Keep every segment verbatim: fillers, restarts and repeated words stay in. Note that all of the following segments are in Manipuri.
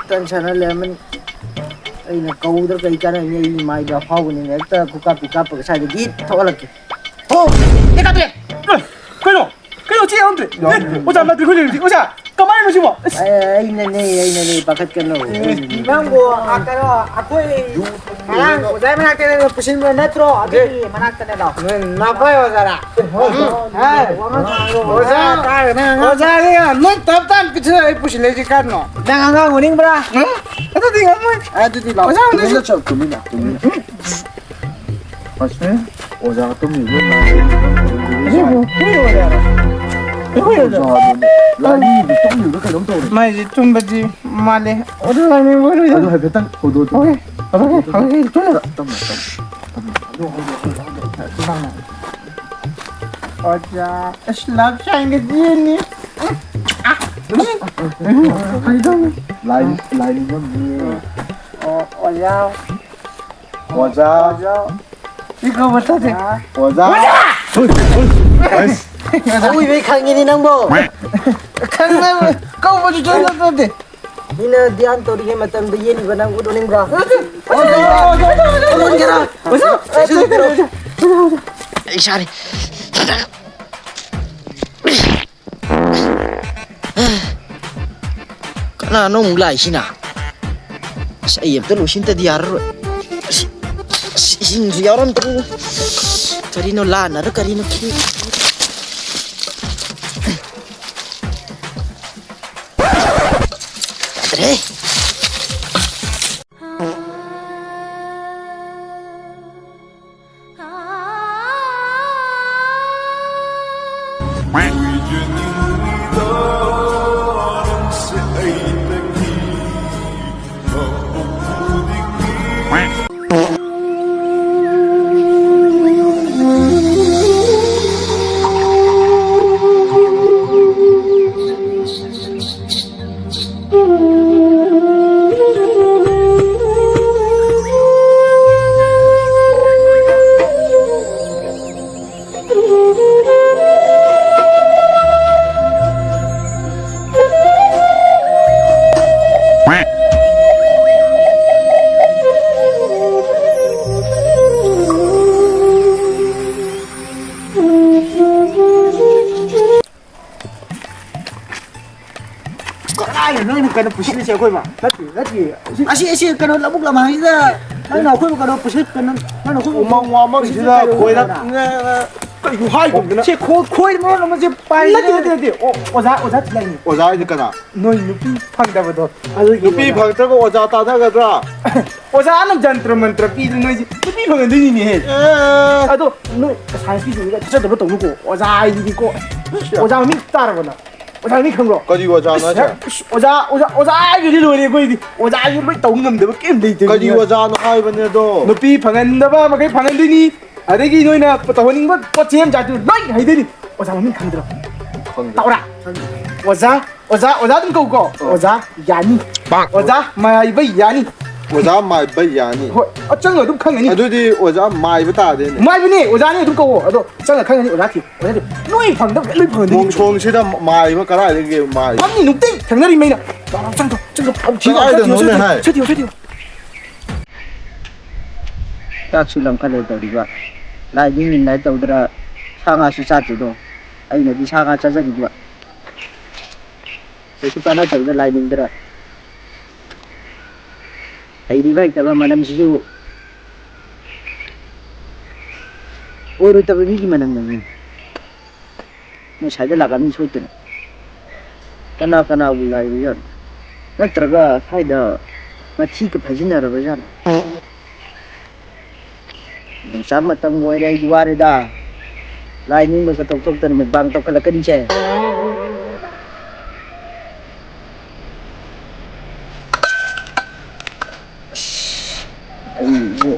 ꯇꯟ ꯁꯥꯟꯅ ꯂꯩꯔꯝꯃꯅꯤ꯫ ꯑꯩꯅ ꯀꯧꯗ꯭ꯔꯥ ꯀꯩ ꯀꯥꯟꯅꯅꯤ? ꯑꯩ ꯏꯃꯥꯏꯗꯣ ꯑꯐꯥꯎꯕꯅꯤꯅ ꯍꯦꯛꯇ ꯈꯨꯀꯥꯞꯄꯤ ꯀꯥꯞꯄꯒ ꯁ꯭ꯋꯥꯏꯗꯒꯤ ꯊꯣꯛꯍꯜꯂꯛꯀꯦ꯫ ꯍꯣ! ꯏꯀꯥꯄꯦ! ꯑꯦ, ꯀꯩꯅꯣ? ꯀꯩꯅꯣ ꯆꯦ ꯌꯥꯎꯔꯝꯗ꯭ꯔꯦ? ꯑꯦ, ꯑꯣꯖꯥ ꯃꯥꯇ꯭ꯔꯤ ꯈꯣꯏ ꯂꯩꯔꯝꯗꯦ꯫ ꯑꯣꯖꯥ, ꯀꯃꯥꯏꯅ ꯁꯤꯕꯣ? ꯑꯁ! ꯑꯦ, ꯑꯩꯅꯅꯦ, ꯑꯩꯅꯅꯦ, ꯄꯥꯈꯠꯀꯅꯨ꯫ ꯑꯦ, ꯑꯩꯅꯅꯦ꯫ ꯅꯪꯕꯨ, ꯑ, ꯀꯩꯅꯣ, ꯑꯩꯈꯣꯏ ꯉꯔꯥꯡ ꯑꯣꯖꯥ ꯃꯅꯥꯛꯇ ꯄꯨꯁꯤꯟꯕ ꯅꯠꯇ꯭ꯔꯣ? ꯑꯗꯨꯒꯤ ꯃꯅꯥꯛꯇꯅꯦ ꯂꯥꯎ꯫ ꯅꯣꯏ ꯅꯥꯄꯥꯏ ꯑꯣꯖꯥꯔꯥ? ꯍꯣꯏ꯫ ꯍꯦ, ꯋꯥꯉꯥꯡ ꯁꯉꯥꯡꯗꯣ ꯑꯣꯖꯥ, ꯑꯣꯖꯥ, ꯅꯪ ꯑꯉꯥꯡ ꯑꯣꯖꯥꯅꯦ, ꯅꯣꯏ ꯇꯞ ꯇꯥꯅ ꯄꯤꯊꯣꯛꯑ ꯑꯩ ꯄꯨꯁꯤꯜꯂꯛꯏꯁꯦ ꯀꯥꯏꯗꯅꯣ? ꯅꯪ ꯑꯉꯥꯡ ꯑꯣꯅꯤꯡꯕ꯭ꯔꯥ? ꯎꯝ? ꯑꯗꯨꯗꯤ ꯉꯝꯃꯣꯏ꯫ ꯑꯗꯨꯗꯤ ꯂꯥꯎ꯫ ꯑꯣꯖꯥ ꯇꯨꯃꯤꯟꯅ ꯆꯠꯂꯨ, ꯇꯨꯃꯤꯟꯅ, ꯇꯨꯃꯤꯟꯅ꯫ ꯑꯁ, ꯑꯣꯖꯥ ꯇꯨꯝꯃꯤꯕ ꯃꯥꯜꯂꯦ꯫ ꯁꯤꯕꯨ ꯀꯩ ꯑꯣꯏꯔꯦ? ꯑꯩꯈꯣꯏ ꯑꯣꯖꯥ꯫ ꯑꯣꯖꯥꯗꯨꯅꯦ꯫ ꯂꯥꯏꯅꯤꯡꯗꯤ ꯇꯨꯝꯃꯤꯕ ꯀꯩꯅꯣꯝ ꯇꯧꯔꯦ꯫ ꯃꯥꯏꯁꯦ ꯇꯨꯝꯕꯗꯤ ꯃꯥꯜꯂꯦ꯫ ꯑꯣꯖꯥ ꯂꯥꯏꯅꯤꯡꯕ ꯑꯣꯏꯔꯣꯏꯗ꯫ ꯑꯗꯨ ꯍꯥꯏꯐꯦꯠꯇꯪ ꯍꯧꯗꯣꯛꯑꯣ꯫ ꯍꯧꯒꯦ, ꯍꯧꯒꯦ, ꯍꯧꯒꯦ, ꯇꯨꯝꯃꯨ꯫ ꯇꯞ-, ꯇꯞꯅ, ꯇꯞꯅ, ꯇꯞꯅ꯫ ꯑꯗꯨ ꯍꯧꯗꯣꯛꯑꯣ, ꯍꯧꯗꯣꯛꯑꯣ, ꯍꯧꯗꯣꯛꯑꯣ꯫ ꯑꯣꯖꯥ, ꯑꯁ, ꯂꯞ ꯁꯥꯏꯟꯒ ꯌꯦꯡꯅꯤ꯫ ꯀꯩꯗꯧꯅꯤ? ꯂꯥꯏ, ꯂꯥꯏ ꯅꯤꯡꯉꯝꯅꯤꯌꯦ꯫ ꯑꯣ, ꯑꯣꯖꯥ꯫ ꯑꯣꯖꯥ꯫ ꯑꯣꯖꯥ꯫ ꯏ ꯀꯧꯕ ꯇꯥꯗꯦ꯫ ꯑꯣꯖꯥ꯫ ꯍꯣꯏ, ꯍꯣꯏ꯫ ꯑꯁ꯫ ꯑꯣꯖꯥ꯫ ꯑꯋꯣꯏꯕꯩ ꯈꯪꯉꯤꯅꯤ ꯅꯪꯕꯣ꯫ ꯈꯪꯗꯕ ꯀꯧꯕꯁꯨ ꯁꯨꯡꯇꯥ ꯇꯥꯗꯦ꯫ ꯃꯤꯅ ꯙ꯭ꯌꯥꯟ ꯇꯧꯔꯤꯉꯩ ꯃꯇꯝꯗ ꯌꯦꯠꯂꯤꯕ ꯅꯪ ꯎꯠꯂꯣꯅꯤꯡꯕ꯭ꯔꯥ? ꯑꯣꯖꯥ, ꯑꯣꯖꯥ, ꯑꯣꯖꯥ, ꯑꯣꯖꯥ, ꯑꯣꯖꯥ꯫ ꯎꯠꯂꯣꯟꯒꯦꯔꯥ? ꯑꯣꯖꯥ, ꯑꯣꯖꯥ, ꯑꯣꯖꯥ, ꯑꯣꯖꯥ, ꯑꯣꯖꯥ꯫ ꯑꯩ ꯁꯥꯔꯦ꯫ ꯀꯅꯥꯅꯣ ꯑꯃꯨꯛ ꯂꯥꯛꯏꯁꯤꯅ? ꯑꯁ, ꯑꯩ ꯑꯝꯇ ꯂꯣꯏꯁꯤꯟꯗꯗꯤ ꯌꯥꯔꯔꯣꯏ꯫ ꯑꯁ, ꯑꯁ, ꯏꯁꯤꯡꯁꯨ ꯌꯥꯎꯔꯝꯗ꯭ꯔꯦ꯫ ꯀꯔꯤꯅꯣ ꯂꯥꯟꯅꯔ ꯀꯔꯤꯅꯣ? ꯌꯥꯗ꯭ꯔꯦ꯫ ꯀꯗꯥꯏꯗ ꯅꯣꯏꯅ ꯀꯩꯅꯣ ꯄꯨꯁꯤꯜꯂꯤꯁꯦ ꯑꯩꯈꯣꯏꯕ? ꯅꯠꯇꯦ, ꯅꯠꯇꯦ꯫ ꯑꯁꯤ, ꯑꯁꯤ ꯀꯩꯅꯣ ꯂꯧꯕꯨꯛ ꯂꯝꯍꯥꯡꯁꯤꯗ ꯅꯪꯅ ꯑꯩꯈꯣꯏꯕꯨ ꯀꯩꯅꯣ ꯄꯨꯁꯤꯜ-, ꯀꯩꯅꯣ, ꯅꯪꯅ ꯑꯩꯈꯣꯏꯕꯨ ꯎꯃꯪ ꯋꯥꯃꯪꯁꯤꯗ ꯄꯨꯁꯤꯜ-, ꯀꯩꯅꯣ ꯈꯣꯏꯔꯛ-, ꯀꯩꯅꯣ ꯀꯩꯅꯣ ꯍꯥꯏꯗꯨꯕꯨ ꯅꯪ? ꯁꯤ ꯈꯣꯏ, ꯈꯣꯏ ꯃꯔꯣꯟ ꯑꯃ ꯁꯤ ꯄꯥꯏ-, ꯅꯠꯇꯦ, ꯅꯠꯇꯦ, ꯅꯠꯇꯦ꯫ ꯑꯣ, ꯑꯣꯖꯥ, ꯑꯣꯖꯥ ꯊꯤꯜꯂꯛꯏꯅꯤ꯫ ꯑꯣꯖꯥ ꯍꯥꯏꯗꯤ ꯀꯅꯥ? ꯅꯣꯏ ꯅꯨꯄꯤ ꯐꯪꯗꯕꯗꯣ꯫ ꯑꯗꯨꯒꯤ ꯅꯨꯄꯤ ꯑꯣꯖꯥ꯫ ꯐꯪꯗ꯭ꯔꯒ ꯑꯣꯖꯥ ꯇꯥꯟꯅꯒꯗ꯭ꯔꯥ? ꯑꯣꯖꯥꯅ ꯖꯟꯇ꯭ꯔ ꯃꯟꯇ꯭ꯔ ꯄꯤꯗꯅ ꯅꯣꯏꯁꯦ ꯅꯨꯄꯤ ꯐꯪꯍꯟꯗꯣꯏꯅꯤꯅꯦꯍꯦ꯫ ꯑꯦ꯫ ꯑꯗꯣ ꯅꯣꯏ ꯁꯥꯏꯟꯁꯀꯤꯁꯤꯡꯁꯤꯒ ꯊꯥꯖꯗꯕ ꯇꯧꯅꯨꯀꯣ꯫ ꯑꯣꯖꯥ ꯍꯥꯏꯁꯤꯗꯤꯀꯣ, ꯑꯣꯖꯥ ꯃꯃꯤꯡ ꯇꯥꯔꯕ ꯅꯪ? ꯑꯣꯖꯥ ꯃꯃꯤꯡ ꯈꯪꯕ꯭ꯔꯣ? ꯀꯔꯤ ꯑꯣꯖꯥꯅꯣ ꯏꯁ, ꯍꯥꯏꯁꯦ? ꯏꯁ, ꯑꯣꯖꯥ, ꯑꯣꯖꯥ, ꯑꯣꯖꯥ ꯍꯥꯏꯒꯤꯗꯤ ꯂꯣꯏꯔꯦ ꯑꯩꯈꯣꯏꯗꯤ꯫ ꯑꯣꯖꯥꯒꯤ ꯂꯣꯏ ꯇꯧ ꯉꯝꯗꯕ ꯀꯩꯝ ꯂꯩꯇꯦ꯫ ꯀꯔꯤ ꯑꯣꯖꯥꯅꯣ ꯍꯥꯏꯕꯅꯦ ꯑꯗꯣ? ꯅꯨꯄꯤ ꯐꯪꯍꯟꯗꯕ ꯃꯈꯩ ꯐꯪꯍꯟꯗꯣꯏꯅꯤ꯫ ꯑꯗꯒꯤ ꯅꯣꯏꯅ ꯇꯧꯍꯟꯅꯤꯡꯕ ꯄꯣꯠ ꯆꯩ ꯑꯃ ꯖꯥꯠꯇꯨ ꯂꯣꯏ ꯍꯩꯗꯣꯏꯅꯤ꯫ ꯑꯣꯖꯥ ꯃꯃꯤꯡ ꯈꯪꯗ꯭ꯔꯣ? ꯈꯪꯗꯦ꯫ ꯇꯥꯎꯔꯥ? ꯈꯪꯗꯦ꯫ ꯑꯣꯖꯥ, ꯑꯣꯖꯥ, ꯑꯣꯖꯥ ꯑꯗꯨꯝ ꯀꯧꯀꯣ꯫ ꯑꯣ꯫ ꯑꯣꯖꯥ ꯌꯥꯅꯤ꯫ ꯄꯥꯛ꯫ ꯑꯣꯖꯥ ꯃꯥꯏꯕ ꯌꯥꯅꯤ꯫ ꯑꯣꯖꯥ ꯃꯥꯏꯕ ꯌꯥꯅꯤ꯫ ꯍꯣꯏ, ꯑꯆꯪꯕ ꯑꯗꯨꯝ ꯈꯪꯒꯅꯤ꯫ ꯑꯗꯨꯗꯤ ꯑꯣꯖꯥ ꯃꯥꯏꯕ ꯇꯥꯗꯦꯅꯦ꯫ ꯃꯥꯏꯕꯅꯦ, ꯑꯣꯖꯥꯅꯦ ꯑꯗꯨꯝ ꯀꯧꯋꯣ꯫ ꯑꯗꯣ ꯆꯪꯉ ꯈꯪꯒꯅꯤ, ꯑꯣꯖꯥ ꯊꯤꯌꯨ, ꯑꯣꯖꯥ ꯊꯤꯌꯨ꯫ ꯂꯣꯏ ꯐꯪꯗꯕ, ꯂꯣꯏ ꯐꯪꯒꯅꯤ꯫ ꯃꯣꯡꯁꯣꯡꯁꯤꯗ ꯃꯥꯏꯕ ꯀꯗꯥꯏꯗꯒꯤ ꯃꯥꯏꯕ? ꯐꯝꯅꯤ, ꯅꯨꯡꯇꯤꯒꯤ ꯊꯦꯡꯅꯔꯤꯃꯩꯅ꯫ ꯆꯪꯉꯣ, ꯆꯪꯉꯣ, ꯆꯪꯉꯣ, ꯊꯤꯌꯨ, ꯀꯗꯥꯏꯗꯅꯣꯅꯦ ꯊꯤꯌꯨ, ꯍꯥꯏ? ꯊꯤꯌꯨ, ꯊꯤꯌꯨ꯫ ꯆꯥꯛꯁꯨ ꯂꯝꯈꯠꯂꯦ ꯇꯧꯔꯤꯕ꯫ ꯂꯥꯏ ꯅꯤꯡꯉꯤꯅ ꯇꯧꯗ꯭ꯔ ꯁꯥ ꯉꯥꯁꯨ ꯆꯥꯗ꯭ꯔꯤꯗꯣ꯫ ꯑꯩꯅꯗꯤ ꯁꯥ ꯉꯥ ꯆꯥꯖꯅꯤꯡꯕ꯫ ꯀꯩꯁꯨ ꯀꯥꯟꯅꯗꯕꯗ ꯂꯥꯏ ꯅꯤꯡꯗ꯭ꯔ꯫ ꯍꯩꯔꯤꯕ ꯍꯩꯇꯕ ꯃꯅꯝꯁꯤꯁꯨ ꯑꯣꯏꯔꯣꯏꯗꯕ ꯃꯤꯒꯤ ꯃꯅꯝ ꯅꯝꯃꯤ꯫ ꯃꯣꯏ ꯁ꯭ꯋꯥꯏꯗ ꯂꯥꯛꯑꯝꯅꯤ ꯁꯣꯏꯗꯅ꯫ ꯀꯅꯥ ꯀꯅꯥꯕꯨ ꯂꯥꯛꯏꯕꯖꯥꯠꯅꯣ? ꯅꯠꯇ꯭ꯔꯒ ꯁ꯭ꯋꯥꯏꯗ ꯃꯊꯤꯒ ꯐꯥꯏꯖꯤꯟꯅꯔꯕꯖꯥꯠꯂꯣ? ꯌꯣꯡꯆꯥꯛ ꯃꯇꯝꯒ ꯑꯣꯏꯔꯦ, ꯑꯩꯗꯤ ꯋꯥꯔꯦꯗ꯫ ꯂꯥꯏ ꯅꯤꯡꯕꯒ ꯇꯧꯊꯣꯛꯇꯅ ꯃꯨꯛꯕꯥꯡ ꯇꯧꯈꯠꯂꯛꯀꯅꯤꯁꯦ꯫ ꯑꯁ, ꯑꯩꯁꯦ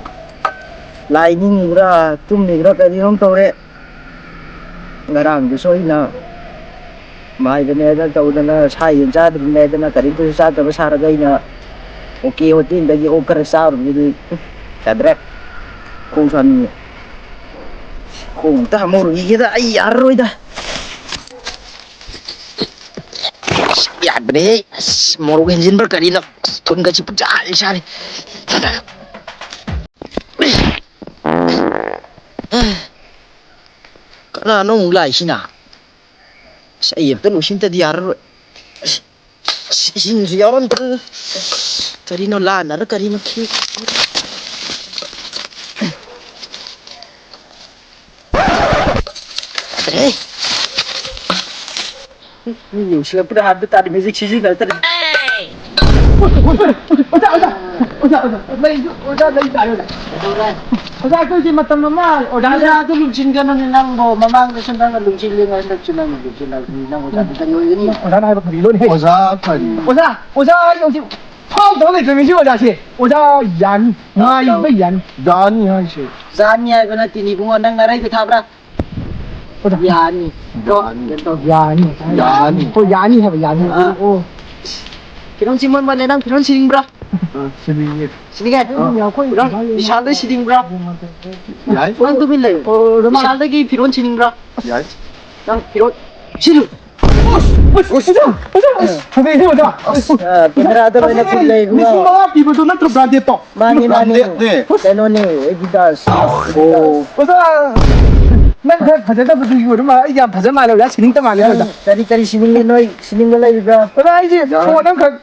ꯂꯥꯏ ꯅꯤꯡꯉꯤꯕ꯭ꯔꯥ, ꯇꯨꯝꯃꯤꯕ꯭ꯔꯥ, ꯀꯔꯤꯅꯣꯝ ꯇꯧꯔꯦ꯫ ꯉꯔꯥꯡꯗꯨꯁꯨ ꯑꯩꯅ ꯃꯥꯏꯕꯅꯦꯗ ꯇꯧꯗꯅ ꯁꯥ ꯌꯦꯟ ꯆꯥꯗ꯭ꯔꯤꯕꯅꯦꯗꯅ ꯀꯔꯤꯝꯇꯁꯨ ꯆꯥꯗꯕ ꯁꯥꯔꯒ ꯑꯩꯅ ꯑꯣ ꯀꯦ ꯍꯣꯇꯦꯜꯗꯒꯤ ꯑꯣꯛ ꯈꯔ ꯆꯥꯔꯨꯕꯗꯨꯗꯤ ꯌꯥꯗ꯭ꯔꯦ꯫ ꯈꯣꯡ ꯁꯥꯅꯤꯡꯉꯦ꯫ ꯈꯣꯡ ꯑꯝꯇ ꯍꯥꯝꯍꯧꯔꯨꯈꯤꯒꯦꯗ, ꯑꯩ ꯌꯥꯔꯔꯣꯏꯗ꯫ ꯕꯅꯦꯍꯦ꯫ ꯑꯁ, ꯃꯣꯔꯣꯛ ꯍꯦꯟꯖꯤꯟꯕ꯭ꯔꯥ ꯀꯔꯤꯅꯣ? ꯑꯁ, ꯊꯨꯝꯒꯁꯤ ꯄꯨꯡꯆꯥꯏ ꯆꯥꯔꯦ꯫ ꯀꯅꯥꯅꯣ ꯑꯃꯨꯛ ꯂꯥꯛꯏꯁꯤꯅ? ꯑꯁ, ꯑꯩ ꯑꯝꯇ ꯂꯣꯏꯁꯤꯟꯗꯗꯤ ꯌꯥꯔꯔꯣꯏ꯫ ꯑꯁ, ꯑꯁ, ꯏꯁꯤꯡꯁꯨ ꯌꯥꯎꯔꯝꯗ꯭ꯔꯦ꯫ ꯀꯔꯤꯅꯣ ꯂꯥꯟꯅꯔ ꯀꯔꯤꯅꯣ ꯈꯦ-, ꯃꯤ ꯌꯧꯁꯤꯜꯂꯛꯄꯗ ꯍꯥꯟꯕ ꯇꯥꯔꯦ, ꯃꯦꯖꯤꯛ ꯁꯤꯖꯤꯟꯅꯗ꯭ꯔꯦ꯫ ꯑꯣꯖꯥ, ꯑꯣꯖꯥ, ꯑꯣꯖꯥ, ꯑꯣꯖꯥ, ꯂꯩ, ꯑꯣꯖꯥ, ꯂꯩ ꯇꯥꯔꯦ꯫ ꯑꯣꯖꯥ, ꯑꯩꯈꯣꯏꯁꯦ ꯃꯇꯝ ꯑꯃ ꯑꯣꯖꯥ ꯑꯣꯖꯥꯗꯨ ꯂꯨꯝꯁꯤꯟꯒꯅꯨꯅꯦ ꯅꯪꯕꯣ꯫ ꯃꯃꯥꯡꯗꯁꯨ ꯅꯪꯅ ꯂꯨꯝꯁꯤꯜꯂꯤ, ꯍꯟꯗꯛꯁꯨ ꯅꯪꯅ ꯂꯨꯝꯁꯤꯜꯂꯛꯄꯅꯤ꯫ ꯅꯪ ꯑꯣꯖꯥꯗꯨ ꯀꯔꯤ ꯑꯣꯏꯒꯅꯤ? ꯑꯣꯖꯥꯅ ꯍꯥꯏꯕ ꯐꯥꯒꯤ ꯂꯣꯏꯅ ꯍꯦꯛ ꯑꯣꯖꯥ ꯐꯔꯤ꯫ ꯑꯣꯖꯥ, ꯑꯣꯖꯥ, ꯑꯩ ꯍꯧꯖꯤꯛ ꯐꯥꯎꯗꯕ ꯂꯩꯇ꯭ꯔꯕꯅꯤ ꯁꯤ ꯑꯣꯖꯥꯁꯦ꯫ ꯑꯣꯖꯥ ꯌꯥꯅꯤ, ꯉꯥꯏꯕ ꯌꯥꯅꯤ꯫ ꯌꯥꯅꯤ ꯍꯥꯏꯁꯦ꯫ ꯌꯥꯅꯤ ꯍꯥꯏꯕ ꯅꯠꯇꯦꯅꯦ ꯏꯕꯨꯡꯉꯣ, ꯅꯪ ꯅꯔꯩꯗ ꯊꯥꯕ꯭ꯔꯥ? ꯑꯣꯖꯥ꯫ ꯌꯥꯅꯤ꯫ ꯌꯥꯅꯤ꯫ ꯀꯩꯅꯣ ꯇꯧ꯫ ꯌꯥꯅꯤ꯫ ꯌꯥꯅꯤ꯫ ꯍꯣꯏ, ꯌꯥꯅꯤ ꯍꯥꯏꯕ, ꯌꯥꯅꯤ꯫ ꯑꯥ꯫ ꯑꯣ꯫ ꯐꯤꯔꯣꯟ ꯁꯤꯃꯣꯟ ꯃꯥꯜꯂꯦ, ꯅꯪ ꯐꯤꯔꯣꯟ ꯁꯤꯅꯤꯡꯕ꯭ꯔꯥ? ꯑꯥ, ꯁꯤꯅꯤꯡꯉꯦ꯫ ꯁꯤꯅꯤꯡꯉꯦ? ꯑꯥ꯫ ꯐꯤꯔꯣꯟ ꯕꯤꯁꯥꯜꯗ ꯁꯤꯅꯤꯡꯕ꯭ꯔꯥ? ꯌꯥꯏ꯫ ꯅꯪ ꯇꯨꯃꯤꯟ ꯂꯩꯌꯨ꯫ ꯑꯣ, ꯔꯣꯃꯥ꯫ ꯕꯤꯁꯥꯜꯗꯒꯤ ꯐꯤꯔꯣꯟ ꯁꯤꯅꯤꯡꯕ꯭ꯔꯥ? ꯌꯥꯏ꯫ ꯅꯪ ꯐꯤꯔꯣꯟ ꯁꯤꯅꯨ꯫ ꯑꯁ, ꯑꯁ, ꯑꯁ, ꯑꯁ, ꯑꯁ, ꯐꯖꯩꯅꯦ, ꯑꯣꯖꯥ꯫ ꯑꯁ, ꯑ, ꯀꯦꯃꯦꯔꯥꯗ ꯂꯣꯏꯅ ꯐꯖꯩꯅꯦ꯫ ꯀꯨꯞꯂꯦ, ꯏꯕꯨꯡꯉꯣ꯫ ꯂꯤꯁꯤꯡ ꯃꯉꯥ ꯄꯤꯕꯗꯣ ꯅꯠꯇ꯭ꯔꯣ, branded ꯇꯣ? ꯃꯥꯅꯤ, ꯃꯥꯅꯤ꯫ Branded ꯅꯦ꯫ ꯀꯩꯅꯣꯅꯦ, Adidas꯫ ꯑꯣ꯫ ꯑꯣꯖꯥ, ꯅꯪ ꯈꯔ ꯐꯖꯗꯕꯗꯨꯒꯤ ꯑꯣꯏꯔ ꯃꯥꯜꯂꯦ꯫ ꯑꯩ ꯌꯥꯝ ꯐꯖ ꯃꯥꯜꯂꯦ, ꯑꯣꯖꯥ꯫ ꯁꯤꯅꯤꯡꯇ ꯃꯥꯜꯂꯦ, ꯅꯪ ꯑꯣꯖꯥ꯫ ꯀꯔꯤ ꯀꯔꯤ ꯁꯤꯅꯤꯡꯒꯦ? ꯅꯣꯏ ꯁꯤꯅꯤꯡꯕ ꯂꯩꯕ꯭ꯔꯥ? ꯑꯣꯖꯥ, ꯑꯩꯁꯦ ꯌꯥꯔꯦ꯫ Phone ꯑꯃꯈꯛ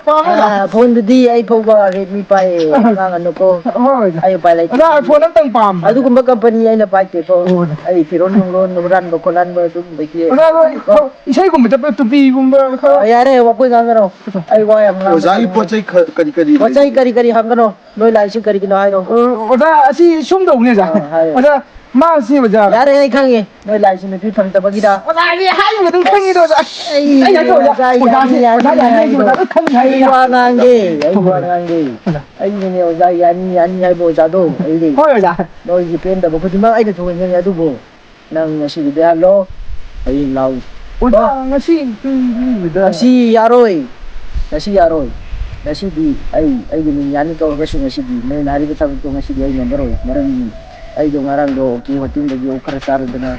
ꯄꯥꯝꯃꯦ, ꯑꯣꯖꯥ꯫ ꯑ, phone ꯗꯨꯗꯤ ꯑꯩ ꯐꯥꯎꯕ Redmi ꯄꯥꯏꯌꯦ, ꯉꯥꯡꯉꯅꯨꯀꯣ꯫ ꯍꯣꯏ, ꯑꯣꯖꯥ꯫ ꯑꯩ ꯎꯄꯥꯏ ꯂꯩꯇꯦ꯫ ꯑꯣꯖꯥ, iPhone ꯑꯝꯇꯪ ꯄꯥꯝꯕ꯫ ꯑꯗꯨꯒꯨꯝꯕ company ꯑꯩꯅ ꯄꯥꯏꯗꯦꯀꯣ꯫ ꯍꯣꯏ, ꯑꯣꯖꯥ꯫ ꯑꯩ ꯐꯤꯔꯣꯟ ꯅꯨꯡꯔꯣꯟ ꯍꯨꯔꯥꯟꯕ ꯈꯣꯠꯍꯟꯕ ꯑꯗꯨꯒꯨꯝꯕꯒꯤ ꯑꯣꯖꯥ, ꯑꯗꯣ ꯏꯁꯩꯒꯨꯝꯕ ꯆꯠꯄ ꯇꯨꯄꯤꯒꯨꯝꯕ ꯈꯔ ꯑ, ꯌꯥꯔꯦ, ꯋꯥꯄꯣꯏ ꯉꯥꯡꯒꯅꯣ꯫ ꯑꯩ ꯋꯥ ꯌꯥꯝ ꯉꯥꯡꯒꯅꯣ꯫ ꯑꯣꯖꯥꯒꯤ ꯄꯣꯠ ꯆꯩ ꯈ-, ꯀꯔꯤ ꯀꯔꯤ ꯄꯣꯠ ꯆꯩ ꯂꯩꯒꯦ? ꯀꯔꯤ ꯀꯔꯤ ꯍꯪꯒꯅꯣ? ꯅꯣꯏ ꯂꯥꯛꯏꯁꯤ ꯀꯔꯤꯒꯤꯅꯣ ꯍꯥꯏꯔꯣ? ꯑ, ꯑꯣꯖꯥ, ꯑꯁꯤ ꯁꯨꯝ ꯇꯧꯕꯅꯦ, ꯑꯣꯖꯥ꯫ ꯑ, ꯍꯥꯏꯌꯣ꯫ ꯑꯣꯖꯥ, ꯃꯥꯁꯤ, ꯑꯣꯖꯥ꯫ ꯌꯥꯔꯦ, ꯑꯩ ꯈꯪꯉꯦ꯫ ꯅꯣꯏ ꯂꯥꯛꯏꯁꯤ ꯅꯨꯄꯤ ꯐꯪꯗꯕꯒꯤꯔ? ꯑꯣꯖꯥ, ꯑꯩ ꯍꯥꯏꯔꯤꯕ ꯑꯗꯨꯝ ꯈꯪꯉꯤꯗꯣ, ꯑꯣꯖꯥ꯫ ꯑꯩ ꯑꯩ ꯍꯥꯏꯒꯦ, ꯑꯣꯖꯥ꯫ ꯑꯣꯖꯥ, ꯑꯣꯖꯥ, ꯌꯥꯅꯤ, ꯌꯥꯅꯤ, ꯑꯣꯖꯥ, ꯌꯥꯅꯤ, ꯑꯣꯖꯥ, ꯑꯗꯨꯝ ꯈꯪꯉꯤ꯫ ꯑꯩ ꯋꯥ ꯉꯥꯡꯒꯦ, ꯑꯩ ꯋꯥ ꯉꯥꯡꯒꯦ꯫ ꯑꯣꯖꯥ꯫ ꯑꯩꯅꯅꯦ, ꯑꯣꯖꯥ, ꯌꯥꯅꯤ, ꯌꯥꯅꯤ ꯍꯥꯏꯕ ꯑꯣꯖꯥꯗꯣ, ꯑꯩꯗꯤ꯫ ꯍꯣꯏ, ꯑꯣꯖꯥ꯫ ꯅꯣꯏꯒꯤ ꯄꯦꯟꯗꯕ ꯈꯨꯗꯤꯡꯃꯛ ꯑꯩꯅ ꯊꯣꯛꯍꯟꯒꯅꯤ, ꯑꯗꯨꯕꯨ ꯅꯪ ꯉꯁꯤꯒꯤꯗꯤ ꯍꯜꯂꯣ, ꯍꯌꯦꯡ ꯂꯥꯛꯎ꯫ ꯑꯣꯖꯥ, ꯉꯁꯤ ꯄꯤꯕꯤꯕꯗ ꯉꯁꯤ ꯌꯥꯔꯣꯏ, ꯉꯁꯤ ꯌꯥꯔꯣꯏ꯫ ꯉꯁꯤꯗꯤ ꯑꯩ, ꯑꯩꯒꯤ ꯃꯤꯡ ꯌꯥꯅꯤ ꯀꯧꯔꯒꯁꯨ ꯉꯁꯤꯗꯤ ꯅꯣꯏꯅ ꯍꯥꯏꯔꯤꯕ ꯊꯕꯛꯇꯣ ꯉꯁꯤꯗꯤ ꯑꯩ ꯉꯝꯃꯔꯣꯏ꯫ ꯃꯔꯝꯗꯤ ꯑꯩꯗꯣ ꯉꯔꯥꯡꯗꯣ ꯑꯣꯀꯤ ꯍꯣꯇꯦꯜꯗꯒꯤ ꯑꯣꯛ ꯈꯔ ꯆꯥꯔꯨꯗꯅ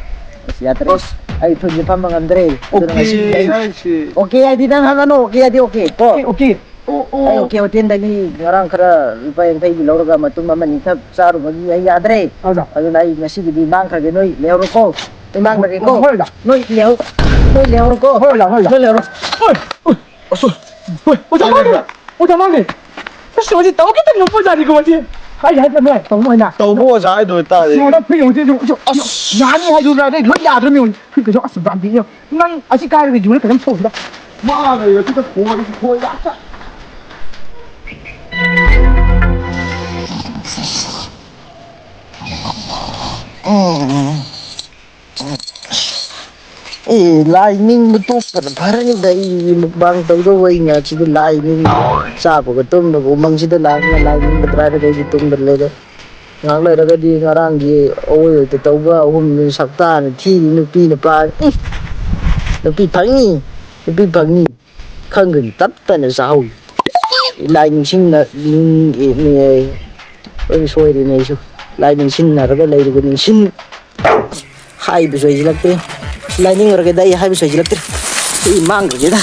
ꯑꯁ ꯌꯥꯗ꯭ꯔꯦ꯫ ꯑꯁ, ꯑꯩ ꯊꯨꯟꯁꯦ ꯐꯝꯕ ꯉꯝꯗ꯭ꯔꯦ꯫ ꯑꯗꯨꯅ ꯑꯣꯀꯦ ꯉꯁꯤꯗꯤ ꯑꯩ ꯍꯥꯏꯁꯦ꯫ ꯑꯣꯀꯦ ꯍꯥꯏꯗꯤ ꯅꯪ ꯍꯥꯏꯒꯅꯨ, ꯑꯣꯀꯦ ꯍꯥꯏꯗꯤ ꯑꯣꯀꯦ ꯀꯣ꯫ ꯑꯣꯀꯦ꯫ ꯑꯣ ꯑꯩ ꯑꯣ꯫ ꯑꯣꯀꯦ ꯍꯣꯇꯦꯜꯗꯒꯤ ꯉꯔꯥꯡ ꯈꯔ ꯂꯨꯄꯥ ꯌꯥꯡꯈꯩꯒꯤ ꯂꯧꯔꯒ ꯃꯇꯨꯝ ꯑꯃꯅꯤ ꯈꯛ ꯆꯥꯔꯨꯕꯒꯤ ꯑꯩ ꯌꯥꯗ꯭ꯔꯦ꯫ ꯑꯣꯖꯥ꯫ ꯑꯗꯨꯅ ꯑꯩ ꯉꯁꯤꯒꯤꯗꯤ ꯃꯥꯡꯈ꯭ꯔꯒꯦ, ꯅꯣꯏ ꯂꯩꯍꯧꯔꯣꯀꯣ꯫ ꯅꯣꯏ ꯃꯥꯡꯈ꯭ꯔꯒꯦꯀꯣ꯫ ꯍꯣꯏ ꯑꯣꯖꯥ꯫ ꯅꯣꯏ ꯂꯩꯍꯧ-, ꯅꯣꯏ ꯂꯩꯍꯧꯔꯣꯀꯣ꯫ ꯍꯣꯏ ꯑꯣꯖꯥ, ꯍꯣꯏ ꯑꯣꯖꯥ꯫ ꯅꯣꯏ ꯂꯩꯍꯧꯔꯣ꯫ ꯍꯣꯏ꯫ ꯍꯣꯏ꯫ ꯑꯁ, ꯍꯣꯏ꯫ ꯑꯣꯖꯥ ꯃꯥꯡꯈ꯭ꯔꯦ꯫ ꯑꯣꯖꯥ ꯃꯥꯡꯈ꯭ꯔꯦ꯫ ꯑꯁ, ꯍꯧꯖꯤꯛ ꯇꯧꯒꯦ ꯇꯧꯅꯤ ꯑꯣꯖꯥꯅꯤꯀꯣ ꯍꯧꯖꯤꯛ꯫ ꯑꯩ ꯍꯥꯏꯗ꯭ꯔ ꯅꯣꯏ ꯇꯧꯅꯨ ꯍꯥꯏꯅ꯫ ꯇꯧꯕ ꯑꯣꯖꯥ ꯍꯥꯏꯗꯣ ꯑꯣꯏꯇꯥꯔꯗꯤ꯫ ꯁꯣꯝꯗ ꯐꯨꯏ ꯍꯧꯖꯤꯛ ꯍꯧꯖꯤꯛ꯫ ꯑꯁ, ꯌꯥꯅꯤ ꯍꯥꯏꯗꯨꯅ ꯑꯩ ꯂꯣꯏ ꯌꯥꯗ꯭ꯔꯃꯤ ꯍꯧꯖꯤꯛ꯫ ꯐꯨꯏ ꯀꯩꯁꯨ ꯑꯁ ꯕ꯭ꯔꯥꯟꯗꯤꯅ꯫ ꯅꯪ ꯑꯁꯤ ꯀꯥꯏꯔꯒ ꯌꯨꯔ ꯀꯩꯅꯣꯝ ꯊꯣꯛꯁꯤꯗ꯫ ꯃꯥꯅ ꯌꯨꯔ ꯈꯤꯇ ꯈꯣꯏ, ꯈꯣꯏ ꯉꯥꯛꯇ꯫ ꯑꯦ, ꯂꯥꯏ ꯅꯤꯡꯕ ꯇꯣꯛꯄꯅ ꯐꯔꯅꯤꯗ꯫ ꯑꯩ ꯃꯨꯛꯕꯥꯡ ꯇꯧꯗꯧꯕ ꯑꯩ ꯉꯥꯏꯁꯤꯗ ꯂꯥꯏ ꯅꯤꯡꯕ, ꯆꯥꯕꯒ ꯇꯨꯝꯕꯒ ꯎꯃꯪꯁꯤꯗ ꯂꯥꯛꯑꯒ ꯂꯥꯏ ꯅꯤꯡꯕ ꯇ꯭ꯔꯥꯏꯗ ꯑꯩꯗꯤ ꯇꯨꯝꯗ ꯂꯩꯔꯦ꯫ ꯉꯥꯏꯍꯥꯛ ꯂꯩꯔꯒꯗꯤ ꯉꯔꯥꯡꯒꯤ ꯑꯋꯣꯏ ꯑꯣꯏꯗ ꯇꯧꯕ ꯑꯍꯨꯝꯗꯨ ꯁꯛꯇꯥꯅ ꯊꯤꯔꯤ ꯅꯨꯄꯤ ꯅꯨꯄꯥ꯫ ꯎꯝ꯫ ꯅꯨꯄꯤ ꯐꯪꯉꯤ, ꯅꯨꯄꯤ ꯐꯪꯉꯤ꯫ ꯈꯪꯒꯅꯤ ꯇꯞ ꯇꯞꯅ ꯆꯥꯍꯧꯏ꯫ ꯂꯥꯏ ꯅꯤꯡꯁꯤꯡꯅ ꯅꯤꯡ-, ꯅꯤꯡ-, ꯂꯣꯏꯅ ꯁꯣꯏꯔꯦꯅꯦ ꯑꯩꯁꯨ꯫ ꯂꯥꯏ ꯅꯤꯡꯁꯤꯡꯅꯔꯒ ꯂꯩꯔꯒ ꯅꯤꯡꯁꯤꯡ-, ꯍꯥꯏꯕꯁꯨ ꯍꯩꯖꯤꯜꯂꯛꯇ꯭ꯔꯦ꯫ ꯂꯥꯏ ꯅꯤꯡꯉꯨꯔꯒꯦꯗ ꯑꯩ ꯍꯥꯏꯕꯁꯨ ꯍꯩꯖꯤꯜꯂꯛꯇ꯭ꯔꯦ꯫ ꯑꯩ ꯃꯥꯡꯈ꯭ꯔꯒꯦꯗ꯫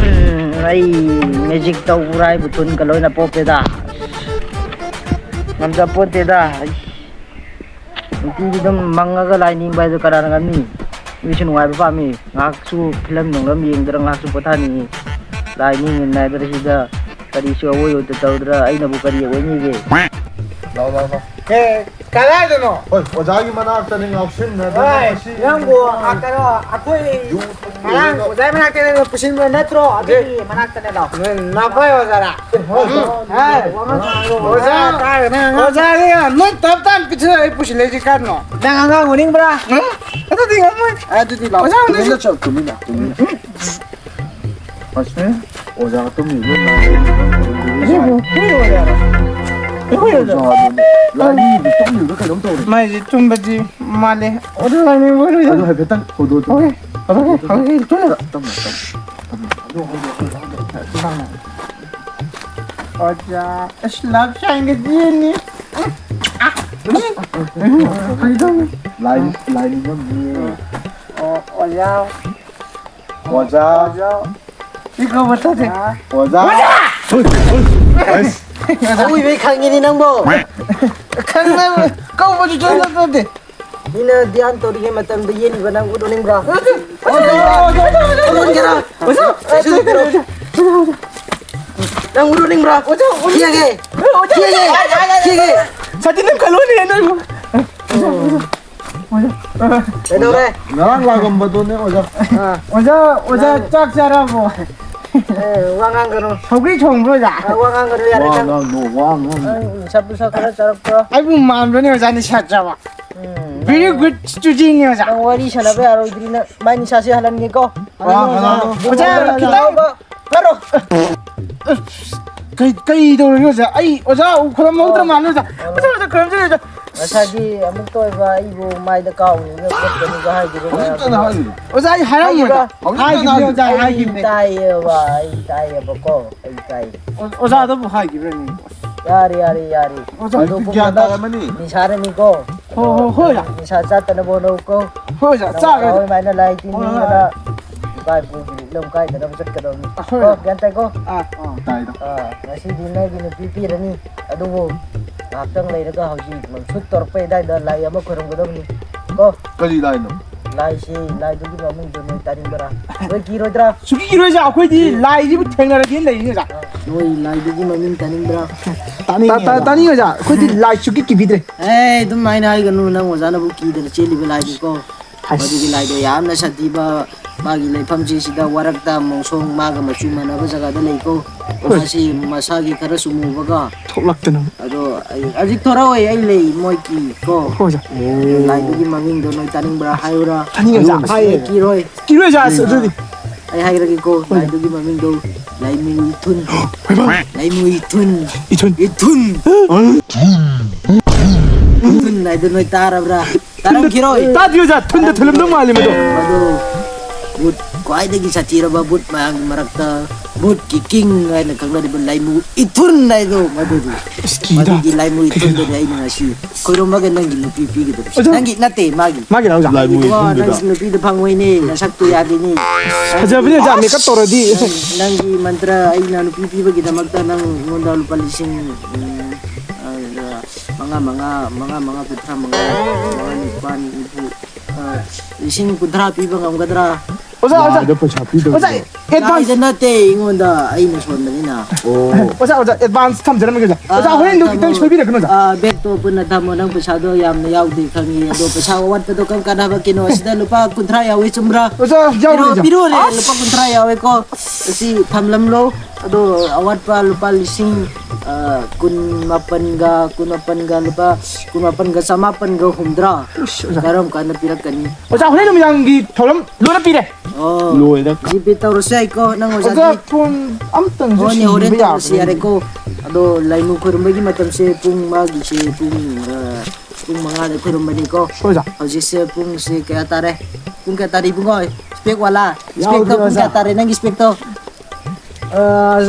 ꯎꯝ, ꯑꯩ ꯃꯦꯖꯤꯛ ꯇꯧꯕ꯭ꯔꯥ ꯍꯥꯏꯕꯨ ꯊꯨꯟꯒ ꯂꯣꯏꯅ ꯄꯣꯞꯄꯦꯗ꯫ ꯉꯝꯖꯄꯣꯟꯇꯦꯗ꯫ ꯑꯩ ꯅꯨꯄꯤꯗꯤ ꯑꯗꯨꯝ ꯃꯪꯉꯒ ꯂꯥꯏ ꯅꯤꯡꯕ ꯍꯥꯏꯗꯣ ꯀꯅꯥꯅ ꯉꯝꯅꯤ? ꯃꯤꯁꯨ ꯅꯨꯡꯉꯥꯏꯕ ꯄꯥꯝꯃꯤ꯫ ꯉꯥꯏꯍꯥꯛꯁꯨ ꯐꯤꯂꯝ ꯅꯨꯡꯂꯝ ꯌꯦꯡꯗꯅ ꯉꯥꯏꯍꯥꯛꯁꯨ ꯄꯣꯊꯥꯅꯤꯡꯉꯤ꯫ ꯂꯥꯏ ꯅꯤꯡꯉꯤꯅ ꯍꯥꯏꯗꯅ ꯁꯤꯗ ꯀꯔꯤꯁꯨ ꯑꯋꯣꯏ ꯑꯣꯏꯗ ꯇꯧꯗ꯭ꯔꯥ ꯑꯩꯅꯕꯨ ꯀꯔꯤ ꯑꯣꯏꯅꯤꯒꯦ? ꯂꯥꯎ, ꯂꯥꯎ, ꯂꯥꯎ꯫ ꯑꯦ, ꯀꯗꯥꯏꯗꯅꯣ? ꯍꯣꯏ, ꯑꯣꯖꯥꯒꯤ ꯃꯅꯥꯛꯇꯅꯤ ꯉꯥꯎꯁꯤꯟꯅꯗꯅ ꯍꯣꯏ, ꯃꯁꯤ ꯅꯪꯕꯨ, ꯑ, ꯀꯩꯅꯣ, ꯑꯩꯈꯣꯏ ꯌꯨ ꯉꯔꯥꯡ ꯊꯛꯇꯣꯏꯅ꯫ ꯑꯣꯖꯥꯒꯤ ꯃꯅꯥꯛꯇ ꯄꯨꯁꯤꯟꯕ ꯅꯠꯇ꯭ꯔꯣ? ꯑꯗꯨꯒꯤ ꯃꯅꯥꯛꯇꯅꯦ ꯂꯥꯎ꯫ ꯅꯣꯏ ꯅꯥꯄꯥꯏ ꯑꯣꯖꯥꯔꯥ? ꯍꯣꯏ꯫ ꯍꯣꯏ꯫ ꯑꯣꯖꯥ, ꯑꯣꯖꯥ, ꯇꯥꯔꯒ ꯅꯪ ꯑꯉꯥꯡ ꯑꯣꯖꯥꯒꯤ ꯅꯣꯏ ꯇꯞ ꯇꯥꯅ ꯄꯤꯊꯣꯛꯑ ꯑꯩ ꯄꯨꯁꯤꯜꯂꯛꯏꯁꯤ ꯀꯥꯟꯅꯣ? ꯅꯪ ꯑꯉꯥꯡ ꯑꯣꯏꯅꯤꯡꯕ꯭ꯔꯥ? ꯑꯗꯨꯗꯤ ꯉꯝꯃꯣꯏ꯫ ꯑꯗꯨꯗꯤ ꯂꯥꯎ꯫ ꯑꯣꯖꯥ ꯇꯨꯃꯤꯟꯅ ꯆꯠꯂꯣ, ꯇꯨꯃꯤꯟꯅ, ꯇꯨꯃꯤꯟꯅ꯫ ꯑꯁ, ꯑꯣꯖꯥ ꯇꯨꯝꯃꯤꯕ ꯁꯤꯕꯨ ꯀꯨꯏꯔꯣꯏꯗ꯫ ꯀꯨꯏꯔꯣꯏꯗ꯫ ꯑꯣꯖꯥꯗꯨꯅꯦ꯫ ꯂꯥꯏꯅꯤꯡꯗꯤ ꯇꯨꯝꯃꯤꯕ ꯀꯩꯅꯣꯝ ꯇꯧꯔꯦ꯫ ꯃꯥꯏꯁꯦ ꯇꯨꯝꯕꯗꯤ ꯃꯥꯜꯂꯦ꯫ ꯑꯗꯨ ꯂꯥꯏꯅꯤꯡꯕ ꯑꯣꯏꯔꯣꯏꯗ꯫ ꯑꯗꯨ ꯍꯥꯏꯐꯦꯠꯇꯪ ꯍꯧꯗꯣꯛꯑꯣ꯫ ꯍꯣꯏ, ꯍꯣꯏ, ꯍꯣꯏ, ꯇꯨꯝꯃꯨ꯫ ꯇꯞꯅ, ꯇꯞꯅ, ꯇꯞꯅ, ꯇꯞꯅ꯫ ꯑꯗꯨ ꯍꯧꯗꯣꯛꯑꯣ, ꯍꯧꯗꯣꯛꯑꯣ, ꯍꯧꯗꯣꯛꯑꯣ꯫ ꯑꯣꯖꯥ, ꯑꯁ, ꯂꯞ ꯁꯥꯏꯟꯒ ꯆꯦꯟꯅꯤ꯫ ꯂꯥꯏ, ꯂꯥꯏ ꯅꯤꯡꯉꯝꯅꯤꯌꯦ꯫ ꯑꯣ, ꯑꯣꯖꯥ꯫ ꯑꯣꯖꯥ꯫ ꯑꯣꯖꯥ꯫ ꯁꯤ ꯀꯧꯕ ꯇꯥꯗꯦ꯫ ꯑꯣꯖꯥ꯫ ꯑꯁ꯫ ꯑꯋꯣꯏꯕꯩ ꯈꯪꯉꯤꯅꯤ ꯅꯪꯕꯣ꯫ ꯈꯪꯗꯦ, ꯀꯧꯕꯁꯨ ꯁꯨꯡꯇꯥ ꯇꯥꯗꯦ꯫ ꯃꯤꯅ ꯙ꯭ꯌꯥꯟ ꯇꯧꯔꯤꯉꯩ ꯃꯇꯝꯗ ꯌꯦꯠꯂꯤꯕ ꯅꯪ ꯎꯠꯂꯨꯅꯤꯡꯕ꯭ꯔꯥ? ꯎꯠꯂꯨꯅꯤꯡꯕ꯭ꯔꯥ? ꯅꯪ ꯎꯠꯂꯨꯅꯤꯡꯕ꯭ꯔꯥ? ꯌꯦꯡꯒꯦ꯫ ꯌꯦꯡꯒꯦ꯫ ꯁꯥꯇꯤꯟ ꯑꯃ ꯈꯜꯂꯣꯅꯦ ꯅꯣꯏꯕꯨ꯫ ꯀꯩꯗꯧꯔꯦ? ꯉꯔꯥꯡ ꯂꯥꯛꯑꯝꯕꯗꯨꯅꯦ ꯑꯣꯖꯥ꯫ ꯑꯥ꯫ ꯑꯣꯖꯥ, ꯑꯣꯖꯥ, ꯅꯪ ꯆꯥꯛ ꯆꯥꯔꯕꯣ? ꯑꯦ, ꯋꯥ ꯉꯥꯡꯒꯅꯨ꯫ ꯁꯧꯒ꯭ꯔꯤ ꯊꯣꯡꯕ꯭ꯔꯣ, ꯑꯣꯖꯥ? ꯑ, ꯋꯥ ꯉꯥꯡꯒꯅꯨ, ꯌꯥꯔꯦ, ꯋꯥ ꯆꯪ-, ꯉꯥꯡꯅꯨ, ꯋꯥ ꯉꯥꯡꯅꯨ꯫ ꯅꯪ ꯅꯤꯁꯥ ꯄꯨꯁꯥ ꯈꯔ ꯆꯥꯔꯛꯄ꯭ꯔꯣ? ꯑꯩꯕꯨ ꯃꯥꯟꯕ꯭ꯔꯅꯦ, ꯑꯣꯖꯥ, ꯅꯤꯁꯥ ꯆꯥꯕ? ꯎꯝ, very ꯅꯪ, good student ꯅꯦ, ꯑꯣꯖꯥ꯫ ꯅꯪ ꯋꯥꯔꯤ ꯁꯥꯟꯅꯕ ꯌꯥꯔꯣꯏꯗ꯭ꯔꯤ, ꯅꯪ ꯃꯥꯏ ꯅꯤꯁꯥꯁꯦ ꯍꯜꯍꯟꯒꯦꯀꯣ꯫ ꯋꯥ ꯉꯥꯡꯅꯨ꯫ ꯑꯣꯖꯥ, ꯈꯤꯇꯪ ꯐꯔꯣ꯫ ꯀꯩ, ꯀꯩ ꯇꯧꯔꯒꯦ, ꯑꯣꯖꯥ? ꯑꯩ ꯑꯣꯖꯥ ꯈꯨꯔꯨꯝꯍꯧꯗ꯭ꯔ ꯃꯥꯜꯂꯦ, ꯑꯣꯖꯥ꯫ ꯑꯣꯖꯥ, ꯑꯣꯖꯥ, ꯈꯨꯔꯨꯝꯖꯔꯦ, ꯑꯣꯖꯥ꯫ ꯉꯁꯥꯏꯒꯤ ꯑꯃꯨꯛꯇ ꯑꯣꯏꯕ ꯑꯩꯕꯨ ꯃꯥꯏꯗ ꯀꯥꯎꯔꯤꯕ ꯈꯣꯠꯄꯅꯤꯒ ꯍꯥꯏꯈꯤꯕ ꯍꯧꯖꯤꯛꯇꯅ ꯃꯌꯥꯝꯗꯣ꯫ ꯍꯥꯏꯔꯤꯕ꯫ ꯑꯣꯖꯥ, ꯑꯩ ꯍꯥꯏꯔꯝꯃꯣꯏꯗ꯫ ꯍꯥꯏꯈꯤꯕ꯭ꯔꯥ? ꯍꯧꯖꯤꯛꯇꯅ ꯍꯥꯏꯈꯤꯕꯅꯦ, ꯍꯥꯏꯔꯤꯕ꯫ ꯑꯣꯖꯥ, ꯑꯩ ꯍꯥꯏꯈꯤꯕꯅꯦ꯫ ꯇꯥꯏꯌꯦꯕ, ꯑꯩ ꯇꯥꯏꯌꯦꯕꯀꯣ, ꯑꯩ ꯇꯥꯏꯌꯦ꯫ ꯑꯣ-, ꯑꯣꯖꯥꯗꯕꯨ ꯍꯥꯏꯈꯤꯕ꯭ꯔꯅꯦ? ꯌꯥꯔꯦ, ꯌꯔꯦ, ꯌꯥꯔꯦ꯫ ꯑꯣꯖꯥ, ꯑꯗꯨ ꯍꯧꯖꯤꯛꯇꯤ ꯄꯨꯝꯕ ꯒ꯭ꯌꯥꯟ ꯇꯥꯔꯝꯃꯅꯤ꯫ ꯅꯤꯁꯥꯅꯅꯤꯀꯣ꯫ ꯍꯣ, ꯍꯣ, ꯍꯣꯏ, ꯑꯣꯖꯥ꯫ ꯅꯤꯁꯥ ꯆꯥꯠꯇꯅꯕ ꯍꯣꯠꯅꯧꯀꯣ꯫ ꯍꯣꯏ, ꯑꯣꯖꯥ, ꯅꯪ ꯆꯥꯔꯣꯏ꯫ ꯑꯣꯖꯥ ꯍꯣꯏ ꯑꯗꯨꯃꯥꯏꯅ ꯂꯥꯏ ꯇꯤꯟ ꯍꯣꯏ, ꯍꯣꯏ, ꯅꯤꯡꯗꯅ ꯍꯣꯏ꯫ ꯏꯄꯥ ꯏꯄꯨꯒꯤ ꯂꯤꯛꯂꯝ ꯀꯥꯏꯗꯅꯕ ꯆꯠꯀꯗꯕꯅꯤ꯫ ꯍꯣꯏ, ꯀꯣ, ꯑꯣꯖꯥ꯫ ꯒ꯭ꯌꯥꯟ ꯇꯥꯏꯀꯣ? ꯑꯥ, ꯑꯥ꯫ ꯇꯥꯏꯗ꯫ ꯑꯥ, ꯉꯁꯤꯗꯤ ꯅꯪꯒꯤ ꯅꯨꯄꯤ ꯄꯤꯔꯅꯤ꯫ ꯑꯗꯨꯕꯨ ꯉꯥꯏꯍꯥꯛꯇꯪ ꯂꯩꯔꯒ ꯍꯧꯖꯤꯛ ꯁꯨꯠ ꯇꯧꯔꯛꯄꯩ ꯑꯗꯥꯏꯗ ꯂꯥꯏ ꯑꯃ ꯈꯣꯏꯔꯝꯒꯗꯕꯅꯤ꯫ ꯀꯣ? ꯀꯔꯤ ꯂꯥꯏꯅꯣ? ꯂꯥꯏꯁꯤ, ꯂꯥꯏꯗꯨꯒꯤ ꯃꯃꯤꯡꯗꯣ ꯅꯣꯏ ꯇꯥꯅꯤꯡꯕ꯭ꯔꯥ? ꯅꯣꯏ ꯀꯤꯔꯣꯏꯗ꯭ꯔꯥ? ꯁꯨꯀꯤ ꯀꯤꯔꯣꯏ, ꯑꯣꯖꯥ꯫ ꯑꯩꯈꯣꯏꯗꯤ ꯂꯥꯏꯁꯤꯕꯨ ꯊꯦꯡꯅꯔꯒꯦꯅ ꯂꯩꯔꯤꯅꯤ, ꯑꯣꯖꯥ꯫ ꯅꯣꯏ ꯂꯥꯏꯗꯨꯒꯤ ꯃꯃꯤꯡ ꯇꯥꯅꯤꯡꯕ꯭ꯔꯥ? ꯇꯥꯅꯤꯡꯉꯤ, ꯇꯥ-, ꯇꯥ-, ꯑꯣꯖꯥ꯫ ꯇꯥꯅꯤꯡꯉꯤ, ꯑꯣꯖꯥ꯫ ꯑꯩꯈꯣꯏꯗꯤ ꯂꯥꯏ ꯁꯨꯀꯤ ꯀꯤꯕꯤꯗ꯭ꯔꯦ꯫ ꯑꯦ, ꯑꯗꯨꯝ ꯍꯥꯏꯅ ꯍꯥꯏꯒꯅꯨ, ꯅꯪ ꯑꯣꯖꯥꯅꯕꯨ ꯀꯤꯗꯅ ꯆꯦꯜꯂꯤꯕ ꯂꯥꯏꯅꯤꯀꯣ꯫ ꯍꯩꯁ꯫ ꯃꯗꯨꯒꯤ ꯂꯥꯏꯗꯣ ꯌꯥꯝꯅ ꯁꯥꯊꯤꯕ, ꯃꯥꯒꯤ ꯂꯩꯐꯝꯁꯤ ꯁꯤꯗ ꯋꯥꯔꯛꯇ ꯃꯣꯡꯁꯣꯡ ꯃꯥꯒ ꯃꯆꯨ ꯃꯥꯟꯅꯕ ꯖꯒꯥꯗ ꯂꯩꯀꯣ꯫ ꯍꯣꯏ꯫ ꯃꯥꯁꯤ ꯃꯁꯥꯒꯤ ꯈꯔꯁꯨ ꯃꯨꯕꯒ꯫ ꯊꯣꯛꯂꯛꯇꯅ꯫ ꯑꯗꯣ ꯑꯩ ꯍꯧꯖꯤꯛ ꯊꯣꯔꯛꯑꯣꯏ, ꯑꯩ ꯂꯩ, ꯃꯣꯏ ꯀꯤ ꯀꯣ꯫ ꯍꯣꯏ, ꯑꯣꯖꯥ꯫ ꯂꯥꯏꯗꯨꯒꯤ ꯃꯃꯤꯡꯗꯣ ꯅꯣꯏ ꯇꯥꯅꯤꯡꯕ꯭ꯔꯥ? ꯍꯥꯏꯌꯨꯔꯥ? ꯇꯥꯅꯤꯡꯉꯦ, ꯑꯣꯖꯥ, ꯍꯥꯏꯌꯦ꯫ ꯅꯣꯏ ꯀꯤꯔꯣꯏ꯫ ꯀꯤꯔꯣꯏ, ꯑꯣꯖꯥ, ꯑꯁ, ꯎꯝ꯫ ꯑꯗꯨꯗꯤ꯫ ꯑꯩ ꯍꯥꯏꯔꯒꯦꯀꯣ, ꯍꯣꯏ꯫ ꯂꯥꯏꯗꯨꯒꯤ ꯃꯃꯤꯡꯗꯣ ꯂꯥꯏꯃꯨ ꯏꯊꯨꯟ꯫ ꯍꯣꯏ, ꯍꯣꯏ꯫ ꯂꯥꯏꯃꯨ ꯏꯊꯨꯟ꯫ ꯏꯊꯨꯟ꯫ ꯏꯊꯨꯟ꯫ ꯏꯊꯨꯟ ꯍꯥꯏꯗꯣ ꯅꯣꯏ ꯇꯥꯔꯕ꯭ꯔꯥ? ꯇꯥꯔꯝꯈꯤꯔꯣꯏ꯫ ꯇꯥꯗ꯭ꯔꯤ, ꯑꯣꯖꯥ꯫ ꯊꯨꯟꯗ ꯊꯨꯜꯂꯝꯗꯧ ꯃꯥꯜꯂꯤ ꯃꯗꯣ꯫ ꯃꯗꯨ ꯃꯨꯠ ꯈ꯭ꯋꯥꯏꯗꯒꯤ ꯁꯥꯊꯤꯔꯕ ꯚꯨꯠ ꯃꯌꯥꯝꯒꯤ ꯃꯔꯛꯇ ꯚꯨꯠꯀꯤ ꯀꯤꯡ ꯍꯥꯏꯅ ꯈꯪꯅꯔꯤꯕ ꯂꯥꯏꯃꯨ ꯏꯊꯨꯟ ꯍꯥꯏꯗꯣ ꯃꯗꯨꯗꯤ꯫ ꯑꯁ, ꯀꯤꯗ꯫ ꯃꯗꯨꯒꯤ ꯂꯥꯏꯃꯨ ꯏꯊꯨꯟꯗꯨꯅꯤ ꯑꯩꯅ ꯉꯁꯤ ꯈꯣꯏꯔꯝꯃꯒ ꯅꯪꯒꯤ ꯅꯨꯄꯤ ꯄꯤꯒꯗꯕꯁꯦ꯫ ꯑꯗꯨ ꯅꯪꯒꯤ ꯅꯠꯇꯦ, ꯃꯥꯒꯤ꯫ ꯃꯥꯒꯤ ꯂꯥꯎꯖ꯫ ꯂꯥꯏꯃꯨ ꯏꯕꯨꯡꯉꯣ, ꯏꯊꯨꯟꯗꯨꯗ꯫ ꯅꯪ ꯅꯨꯄꯤꯗ ꯐꯪꯉꯣꯏꯅꯦ, ꯅꯁꯛꯇꯨ ꯌꯥꯗꯦꯅꯦ꯫ ꯐꯖꯕꯅꯤ ꯑꯣꯖꯥ, ꯃꯦꯀꯞ ꯇꯧꯔꯗꯤ꯫ ꯅꯪ, ꯅꯪꯒꯤ ꯃꯟꯇ꯭ꯔ ꯑꯩꯅ ꯅꯨꯄꯤ ꯄꯤꯕꯒꯤꯗꯃꯛꯇ ꯅꯪ ꯑꯩꯉꯣꯟꯗ ꯂꯨꯄꯥ ꯂꯤꯁꯤꯡ, ꯎꯝ, ꯑ, ꯃꯉꯥ, ꯃꯉꯥ, ꯃꯉꯥ, ꯃꯉꯥ, ꯀꯨꯟꯊ꯭ꯔꯥ ꯃꯉꯥ, ꯃꯉꯥ, ꯅꯤꯄꯥꯟ, ꯅꯤꯐꯨ, ꯑ, ꯂꯤꯁꯤꯡ ꯀꯨꯟꯊ꯭ꯔꯥ ꯄꯤꯕ ꯉꯝꯒꯗ꯭ꯔꯥ? ꯑꯣꯖꯥ, ꯑꯣꯖꯥ꯫ ꯂꯥꯏꯗ ꯄꯩꯁꯥ ꯄꯤꯗꯕ꯫ ꯑꯣꯖꯥ, ꯑꯦꯗꯚꯥꯟꯁ꯫ ꯂꯥꯏꯗ ꯅꯠꯇꯦ, ꯑꯩꯉꯣꯟꯗ, ꯑꯩꯅ ꯁꯣꯟꯕꯅꯤꯅ꯫ ꯑꯣ꯫ ꯑꯣꯖꯥ, ꯑꯣꯖꯥ, ꯑꯦꯗꯚꯥꯟꯁ ꯊꯝꯖꯔꯝꯃꯒꯦ ꯑꯣꯖꯥ꯫ ꯑꯣꯖꯥ, ꯑꯥ, ꯍꯣꯔꯦꯟꯗꯣ ꯊꯝꯃꯣ꯫ ꯈꯤꯇꯪ ꯁꯣꯏꯕꯤꯔꯛꯀꯅꯣ ꯑꯣꯖꯥ꯫ ꯑꯥ, ꯕꯦꯛꯇꯣ ꯄꯨꯟꯅ ꯊꯝꯃꯣ, ꯅꯪ ꯄꯩꯁꯥꯗꯣ ꯌꯥꯝꯅ ꯌꯥꯎꯗꯦ ꯈꯪꯉꯤ, ꯑꯗꯣ ꯄꯩꯁꯥ ꯑꯋꯥꯠꯄꯗꯣ ꯀꯔꯝ ꯀꯥꯟꯗ ꯍꯥꯄꯛꯀꯤꯅꯣ? ꯑꯁꯤꯗ ꯂꯨꯄꯥ ꯀꯨꯟꯊ꯭ꯔꯥ ꯌꯥꯎꯏ, ꯆꯨꯝꯕ꯭ꯔꯥ? ꯑꯣꯖꯥ, ꯌꯥꯎꯔꯤ ꯄꯤꯔꯣ-, ꯑꯣꯖꯥ꯫ ꯄꯤꯔꯣꯅꯦ, ꯑꯁ! ꯂꯨꯄꯥ ꯀꯨꯟꯊ꯭ꯔꯥ ꯌꯥꯎꯋꯦꯀꯣ꯫ ꯑꯁꯤ ꯊꯝꯂꯝꯂꯣ, ꯑꯗꯣ ꯑꯋꯥꯠꯄ ꯂꯨꯄꯥ ꯂꯤꯁꯤꯡ, ꯑꯥ, ꯀꯨꯟ ꯃꯥꯄꯟꯒ, ꯀꯨꯟ ꯃꯥꯄꯟꯒ, ꯂꯨꯄꯥ ꯀꯨꯟ ꯃꯥꯄꯟꯒ ꯆꯃꯥꯄꯟꯒ ꯍꯨꯝꯗ꯭ꯔꯥ ꯎꯁ, ꯑꯣꯖꯥ꯫ ꯀꯔꯝ ꯀꯥꯟꯗ ꯄꯤꯔꯛꯀꯅꯤ? ꯑꯣꯖꯥ, ꯍꯣꯔꯦꯟ ꯅꯨꯃꯤꯗꯥꯡꯒꯤ ꯊꯧꯔꯝ ꯂꯣꯏꯅ ꯄꯤꯔꯦ꯫ ꯑꯣ, ꯂꯣꯏꯔꯦ꯫ ꯖꯤꯄꯦ ꯇꯧꯔꯁꯨ ꯌꯥꯏꯀꯣ, ꯅꯪ ꯑꯣꯖꯥ, ꯑꯣꯖꯥꯗꯤ꯫ ꯐꯣꯟ ꯑꯝꯇꯪꯁꯨ ꯍꯣꯏꯅꯦ, ꯍꯣꯔꯦꯟ ꯁꯤꯟꯕꯤꯕ ꯇꯧꯔꯁꯨ ꯌꯥꯕ꯭ꯔꯥ? ꯌꯥꯔꯦꯀꯣ꯫ ꯑꯗꯣ ꯂꯥꯏꯃꯨ ꯈꯣꯏꯔꯝꯕꯒꯤ ꯃꯇꯝꯁꯦ ꯄꯨꯡ ꯃꯥꯒꯤꯁꯦ ꯄꯨꯡ, ꯑ, ꯄꯨꯡ ꯃꯉꯥꯗ ꯈꯣꯏꯔꯝꯕꯅꯤꯀꯣ꯫ ꯍꯣꯏ, ꯑꯣꯖꯥ꯫ ꯍꯧꯖꯤꯛꯁꯦ ꯄꯨꯡꯁꯦ ꯀꯌꯥ ꯇꯥꯔꯦ? ꯄꯨꯡ ꯀꯌꯥ ꯇꯥꯔꯦ ꯏꯕꯨꯡꯉꯣ? ꯏꯁꯄꯦꯛ ꯋꯥꯂꯥ, ꯌꯥꯎꯗꯦ, ꯏꯁꯄꯦꯛꯇꯣ ꯄꯨꯡ ꯑꯣꯖꯥ꯫ ꯀꯌꯥ ꯇꯥꯔꯦ? ꯅꯪꯒꯤ ꯏꯁꯄꯦꯛꯇꯣ? ꯑ,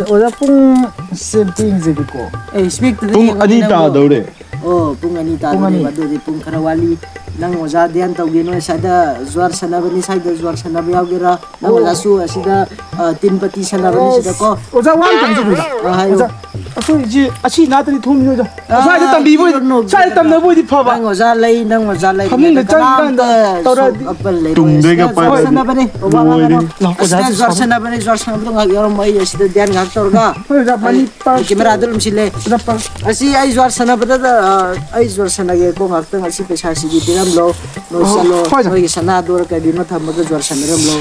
ꯑꯣꯖꯥ, ꯄꯨꯡꯁꯦ ꯄꯤꯡꯁꯦꯕꯀꯣ꯫ ꯑꯦ, ꯏꯁꯄꯦꯛꯇꯨꯗꯤ ꯄꯨꯡ ꯌꯦꯡꯉꯣꯅꯦ ꯑꯅꯤ ꯅꯪꯕꯣ꯫ ꯇꯥꯗꯧꯔꯦ꯫ ꯑꯣ, ꯄꯨꯡ ꯑꯅꯤ ꯄꯨꯡ ꯑꯅꯤ꯫ ꯇꯥꯗꯧꯔꯦꯕ, ꯑꯗꯨꯗꯤ ꯄꯨꯡ ꯈꯔ ꯋꯥꯠꯂꯤ꯫ ꯅꯪ ꯑꯣꯖꯥ ꯙ꯭ꯌꯥꯟ ꯇꯧꯒꯦ, ꯅꯣꯏ ꯁ꯭ꯋꯥꯏꯗ ꯖ꯭ꯋꯥꯔ ꯁꯥꯟꯅꯕꯅꯤ, ꯁ꯭ꯋꯥꯏꯗ ꯖ꯭ꯋꯥꯔ ꯁꯥꯟꯅꯕ ꯌꯥꯎꯒꯦꯔꯥ? ꯅꯪ ꯑꯣ꯫ ꯑꯣꯖꯥꯁꯨ ꯑꯁꯤꯗ, ꯑ, ꯇꯤꯟ ꯄꯇꯤ ꯁꯥꯟꯅꯕꯅꯤ ꯁꯤꯗꯀꯣ꯫ ꯑꯣꯖꯥ, ꯋꯥ ꯑꯝꯇꯪ ꯍꯥꯏꯖꯒꯦ, ꯑꯣꯖꯥ꯫ ꯑ, ꯍꯥꯏꯌꯨ꯫ ꯑꯣꯖꯥ, ꯑꯩꯈꯣꯏꯁꯤ ꯑꯁꯤ ꯅꯥꯠꯇꯗꯤ ꯊꯣꯡꯃꯤꯅꯤ, ꯑꯣꯖꯥ꯫ ꯑ, ꯁ꯭ꯋꯥꯏꯗ ꯇꯝꯕꯤꯕ ꯑꯣꯏꯗꯤ, ꯄꯤꯔꯨꯔꯅꯨ, ꯁ꯭ꯋꯥꯏꯗ ꯄꯤꯔꯨꯔꯅꯨ꯫ ꯇꯝꯅꯕ ꯑꯣꯏꯗꯤ ꯐꯕ꯫ ꯅꯪ ꯑꯣꯖꯥ ꯂꯩ, ꯅꯪ ꯑꯣꯖꯥ ꯂꯩ꯫ ꯐꯃꯨꯡꯗ ꯀꯅꯥꯝꯇ ꯆꯪꯀꯥꯟꯗ ꯇꯧꯔꯛꯑꯗꯤ꯫ ꯑꯄꯜ ꯂꯩꯔꯣꯏ꯫ ꯇꯨꯡꯗꯩꯒ ꯁꯤꯗ ꯖ꯭ꯋꯥꯔ ꯄꯥꯏꯔꯗꯤ ꯁꯥꯟꯅꯕꯅꯤ꯫ ꯋꯥ ꯂꯣꯏꯔꯦ꯫ ꯉꯥꯡꯒꯅꯨ꯫ ꯂꯥꯛꯑꯣ, ꯑꯣꯖꯥ, ꯑꯁꯤꯗ ꯑꯗꯨ ꯖ꯭ꯋꯥꯔ ꯁꯥꯎꯔꯣ꯫ ꯁꯥꯟꯅꯕꯅꯤ, ꯖ꯭ꯋꯥꯔ ꯁꯥꯟꯅꯕꯗꯣ ꯉꯥꯏꯍꯥꯛ ꯌꯥꯎꯔꯝꯃꯣ꯫ ꯑꯩ ꯑꯁꯤꯗ ꯙ꯭ꯌꯥꯟ ꯉꯥꯏꯍꯥꯛ ꯇꯧꯔꯒ꯫ ꯍꯣꯏ, ꯑꯣꯖꯥ, ꯃꯅꯤ ꯄꯥꯔꯁ꯫ ꯀꯦꯃꯦꯔꯥꯗ ꯑꯗꯨꯝ ꯁꯤꯜꯂꯦ꯫ ꯑꯣꯖꯥ, ꯄꯥꯔꯁ꯫ ꯑꯁꯤ ꯑꯩ ꯖ꯭ꯋꯥꯔ ꯁꯥꯟꯅꯕꯗ, ꯑ, ꯑꯩ ꯖ꯭ꯋꯥꯔ ꯁꯥꯟꯅꯒꯦꯀꯣ ꯉꯥꯏꯍꯥꯛꯇꯪ꯫ ꯑꯁꯤ ꯄꯩꯁꯥꯁꯤꯗꯤ ꯄꯤꯔꯝꯂꯣ꯫ ꯅꯣꯏ ꯑꯣ, ꯆꯠꯂꯣ꯫ ꯍꯣꯏ, ꯑꯣꯖꯥ꯫ ꯅꯣꯏꯒꯤ ꯁꯅꯥꯗꯣꯔ ꯀꯩꯅꯣ ꯊꯝꯃꯒ ꯖ꯭ꯋꯥꯔ ꯁꯥꯟꯅꯔꯝꯂꯣ꯫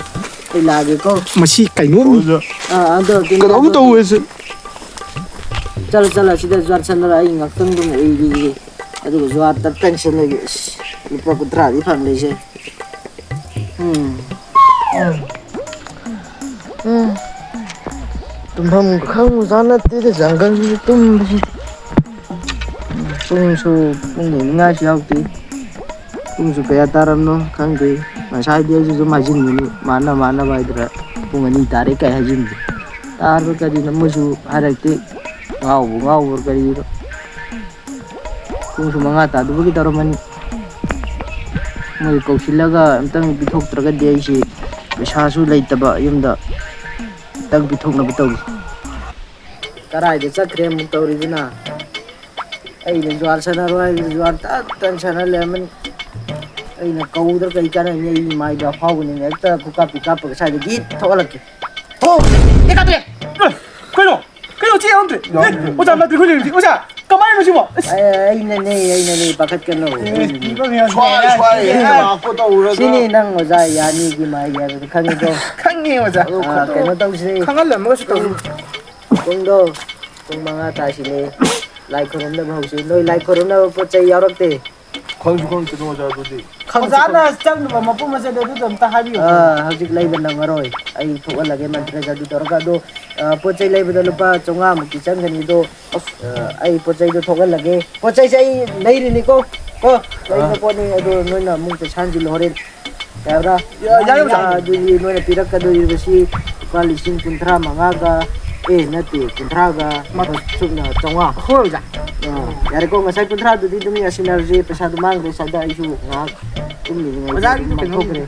ꯑꯩ ꯂꯥꯛꯑꯒꯦꯀꯣ꯫ ꯃꯁꯤ ꯀꯩꯅꯣꯝꯅꯤ꯫ ꯑꯣꯖꯥ꯫ ꯑ, ꯑꯗꯣ ꯀꯩꯅꯣꯝ ꯇꯧꯋꯦꯁꯦ꯫ ꯆꯠꯂꯣ, ꯆꯠꯂꯣ, ꯁꯤꯗ ꯖ꯭ꯋꯥꯔ ꯁꯥꯟꯅꯔꯣ꯫ ꯑꯩ ꯉꯥꯛꯇꯪ ꯑꯗꯨꯝ ꯎꯏꯈꯤꯒꯦ꯫ ꯑꯗꯨꯒ ꯖ꯭ꯋꯥꯔ ꯇꯞ ꯇꯥꯏꯅ ꯁꯤꯜꯂꯒꯦ꯫ ꯑꯁ, ꯂꯨꯄꯥ ꯀꯨꯟꯊ꯭ꯔꯥꯗꯤ ꯐꯪꯂꯦꯁꯦ꯫ ꯎꯝ꯫ ꯎꯝ꯫ ꯇꯨꯝꯐꯝ ꯈꯪꯕꯖꯥꯠ ꯅꯠꯇꯦꯗ ꯖꯪꯒꯜꯁꯤꯗ ꯇꯨꯝꯕꯁꯤꯗꯤ꯫ ꯄꯨꯡꯁꯨ ꯄꯨꯡ ꯌꯦꯡꯅꯤꯡꯉꯥꯏꯁꯨ ꯌꯥꯎꯗꯦ꯫ ꯄꯨꯡꯁꯨ ꯀꯌꯥ ꯇꯥꯔꯝꯅꯣ ꯈꯪꯗꯦ꯫ ꯉꯁꯥꯏꯗꯤ ꯑꯩꯁꯨ ꯁꯨꯝ ꯍꯥꯏꯖꯤꯟꯕꯅꯤ, ꯃꯥꯟꯅ ꯃꯥꯟꯅꯕ ꯍꯥꯏꯗ꯭ꯔꯥ, ꯄꯨꯡ ꯑꯅꯤ ꯇꯥꯔꯦ ꯀꯥꯏ ꯍꯥꯏꯖꯤꯟꯕ꯫ ꯇꯥꯔꯕ ꯀꯔꯤꯅꯣ ꯃꯣꯏꯁꯨ ꯍꯥꯏꯔꯛꯇꯦ, ꯉꯥꯎꯕ ꯉꯥꯎꯕ꯭ꯔꯥ ꯀꯔꯤꯅꯣ꯫ ꯄꯨꯡꯁꯨ ꯃꯉꯥ ꯇꯥꯗꯕꯒꯤ ꯇꯧꯔꯝꯃꯅꯤ꯫ ꯃꯣꯏ ꯀꯧꯁꯤꯜꯂꯒ ꯑꯝꯇꯪ ꯄꯤꯊꯣꯛꯇ꯭ꯔꯒꯗꯤ ꯑꯩꯁꯤ ꯄꯩꯁꯥꯁꯨ ꯂꯩꯇꯕ ꯌꯨꯝꯗ꯫ ꯑꯝꯇꯪ ꯄꯤꯊꯣꯛꯅꯕ ꯇꯧꯒꯦ꯫ ꯀꯔꯥꯏꯗ ꯆꯠꯈ꯭ꯔꯦ ꯑꯃꯨꯛ ꯇꯧꯔꯤꯗꯨꯅ? ꯑꯩꯅ ꯖꯨꯋꯥꯔ ꯁꯥꯟꯅꯔꯣ ꯍꯥꯏꯕꯗ ꯖꯨꯋꯥꯔ ꯇꯠ ꯇꯠ ꯁꯥꯟꯅ ꯂꯩꯔꯝꯃꯅꯤ꯫ ꯑꯩꯅ ꯀꯧꯗ꯭ꯔꯥ ꯀꯩ ꯀꯥꯟꯅꯅꯤ? ꯑꯩ ꯃꯥꯏꯗꯣ ꯑꯐꯥꯎꯕꯅꯤꯅ ꯍꯦꯛꯇ ꯈꯨꯀꯥꯞꯄꯤ ꯀꯥꯞꯄꯒ ꯁ꯭ꯋꯥꯏꯗ ꯒꯤꯠ ꯊꯣꯛꯍꯜꯂꯛꯀꯦ꯫ ꯊꯣꯛ! ꯑꯦ, ꯀꯥꯞꯄꯦ! ꯑꯦ, ꯀꯩꯅꯣ? ꯀꯩꯅꯣ, ꯆꯦ ꯌꯥꯎꯔꯝꯗ꯭ꯔꯦ? ꯑꯦ, ꯑꯣꯖꯥ, ꯅꯠꯇꯦ, ꯑꯩꯈꯣꯏ ꯂꯩꯔꯝꯗꯦ꯫ ꯑꯣꯖꯥ, ꯀꯃꯥꯏꯅꯅꯣ ꯁꯤꯕꯣ? ꯑꯁ꯫ ꯑꯦ, ꯑꯩꯅꯅꯦ, ꯑꯩꯅꯅꯦ, ꯄꯥꯈꯠꯀꯅꯣ꯫ ꯑꯦ, ꯑꯩꯅꯅꯦ꯫ ꯄꯤꯕ ꯃꯌꯥꯝꯁꯦ ꯁ꯭ꯋꯥꯏ, ꯁ꯭ꯋꯥꯏ ꯂꯥꯛꯄ ꯇꯧꯔꯒ꯫ ꯁꯤꯅꯤ ꯅꯪ ꯑꯣꯖꯥ ꯌꯥꯅꯤꯒꯤ ꯃꯥꯏꯒꯤ ꯍꯥꯏꯕꯗꯣ ꯈꯪꯉꯤꯀꯣ? ꯈꯪꯉꯦ, ꯑꯣꯖꯥ꯫ ꯑꯗꯣ ꯑꯥ, ꯈꯣꯠꯇꯣ ꯀꯩꯅꯣ ꯇꯧꯁꯦ꯫ ꯈꯪꯍꯜꯂꯝꯃꯒꯁꯨ ꯇꯧꯁꯤ꯫ ꯄꯨꯡꯗꯣ, ꯄꯨꯡ ꯃꯉꯥ ꯇꯥꯁꯤꯅꯦ꯫ ꯂꯥꯏ ꯈꯨꯔꯨꯝꯅꯕ ꯍꯧꯁꯤ꯫ ꯅꯣꯏ ꯂꯥꯏ ꯈꯨꯔꯨꯝꯅꯕ ꯄꯣꯠ ꯆꯩ ꯌꯥꯎꯔꯛꯇꯦ? ꯈꯪꯁꯨ ꯈꯪꯗꯦ ꯑꯣꯖꯥ ꯑꯗꯨꯗꯤ꯫ ꯈꯪꯁꯨ ꯑꯣꯖꯥꯅ ꯈꯪꯗꯦ꯫ ꯆꯪꯗꯕ ꯃꯄꯣꯠ ꯃꯆꯩꯗꯣ ꯑꯗꯨꯗꯣ ꯑꯝꯇ ꯍꯥꯏꯕꯤꯌꯨ꯫ ꯑꯥ, ꯍꯧꯖꯤꯛ ꯂꯩꯕ ꯅꯪꯉꯔꯣꯏ꯫ ꯑꯩ ꯊꯣꯛꯍꯜꯂꯒꯦ ꯃꯟꯇ꯭ꯔ ꯖꯥꯗꯨ ꯇꯧꯔꯒ꯫ ꯑꯗꯣ, ꯑꯥ, ꯄꯣꯠ ꯆꯩ ꯂꯩꯕꯗ ꯂꯨꯄꯥ ꯆꯥꯝꯃꯉꯥ ꯃꯨꯛꯇꯤ ꯆꯪꯒꯅꯤ꯫ ꯑꯗꯣ, ꯑꯁ꯫ ꯑꯥ, ꯑꯩ ꯄꯣꯠ ꯆꯩꯗꯣ ꯊꯣꯛꯍꯜꯂꯒꯦ꯫ ꯄꯣꯠ ꯆꯩꯁꯦ ꯑꯩ ꯂꯩꯔꯤꯅꯤꯀꯣ꯫ ꯀꯣ? ꯂꯩꯕ ꯑꯥ꯫ ꯄꯣꯠꯅꯤ꯫ ꯑꯗꯣ ꯅꯣꯏꯅ ꯑꯃꯨꯛ ꯄꯩꯁꯥ ꯍꯟꯖꯤꯜꯂꯣ ꯍꯣꯔꯦꯟ꯫ ꯌꯥꯕ꯭ꯔꯥ? ꯌꯥ-, ꯌꯥꯏ, ꯑꯣꯖꯥ꯫ ꯑꯥ, ꯑꯗꯨꯗꯤ ꯅꯣꯏꯅ ꯄꯤꯔꯛꯀꯗꯣꯔꯤꯕꯁꯤ ꯂꯨꯄꯥ ꯂꯤꯁꯤꯡ ꯀꯨꯟꯊ꯭ꯔꯥ ꯃꯉꯥꯒ, ꯑꯦ, ꯅꯠꯇꯦ, ꯀꯨꯟꯊ꯭ꯔꯥꯒ ꯃ-, ꯁꯨꯞꯅ ꯆꯥꯝꯃꯉꯥ꯫ ꯍꯣꯏ, ꯑꯣꯖꯥ꯫ ꯑꯥ, ꯌꯥꯔꯦꯀꯣ, ꯉꯁꯥꯏ ꯀꯨꯟꯊ꯭ꯔꯥꯗꯨꯗꯤ ꯑꯗꯨꯝ ꯌꯥꯁꯤꯟꯅꯔꯁꯦ, ꯄꯩꯁꯥꯗꯨ ꯃꯥꯡꯈ꯭ꯔꯦ ꯁ꯭ꯋꯥꯏꯗ, ꯑꯩꯁꯨ ꯉꯥꯏꯍꯥꯛ ꯇꯨꯝꯃꯤꯉꯩꯗ ꯑꯣꯖꯥꯒꯤꯗꯣ ꯑꯗꯨꯝ ꯀꯩꯅꯣꯝ ꯃꯥꯡꯊꯣꯛꯈ꯭ꯔꯦ꯫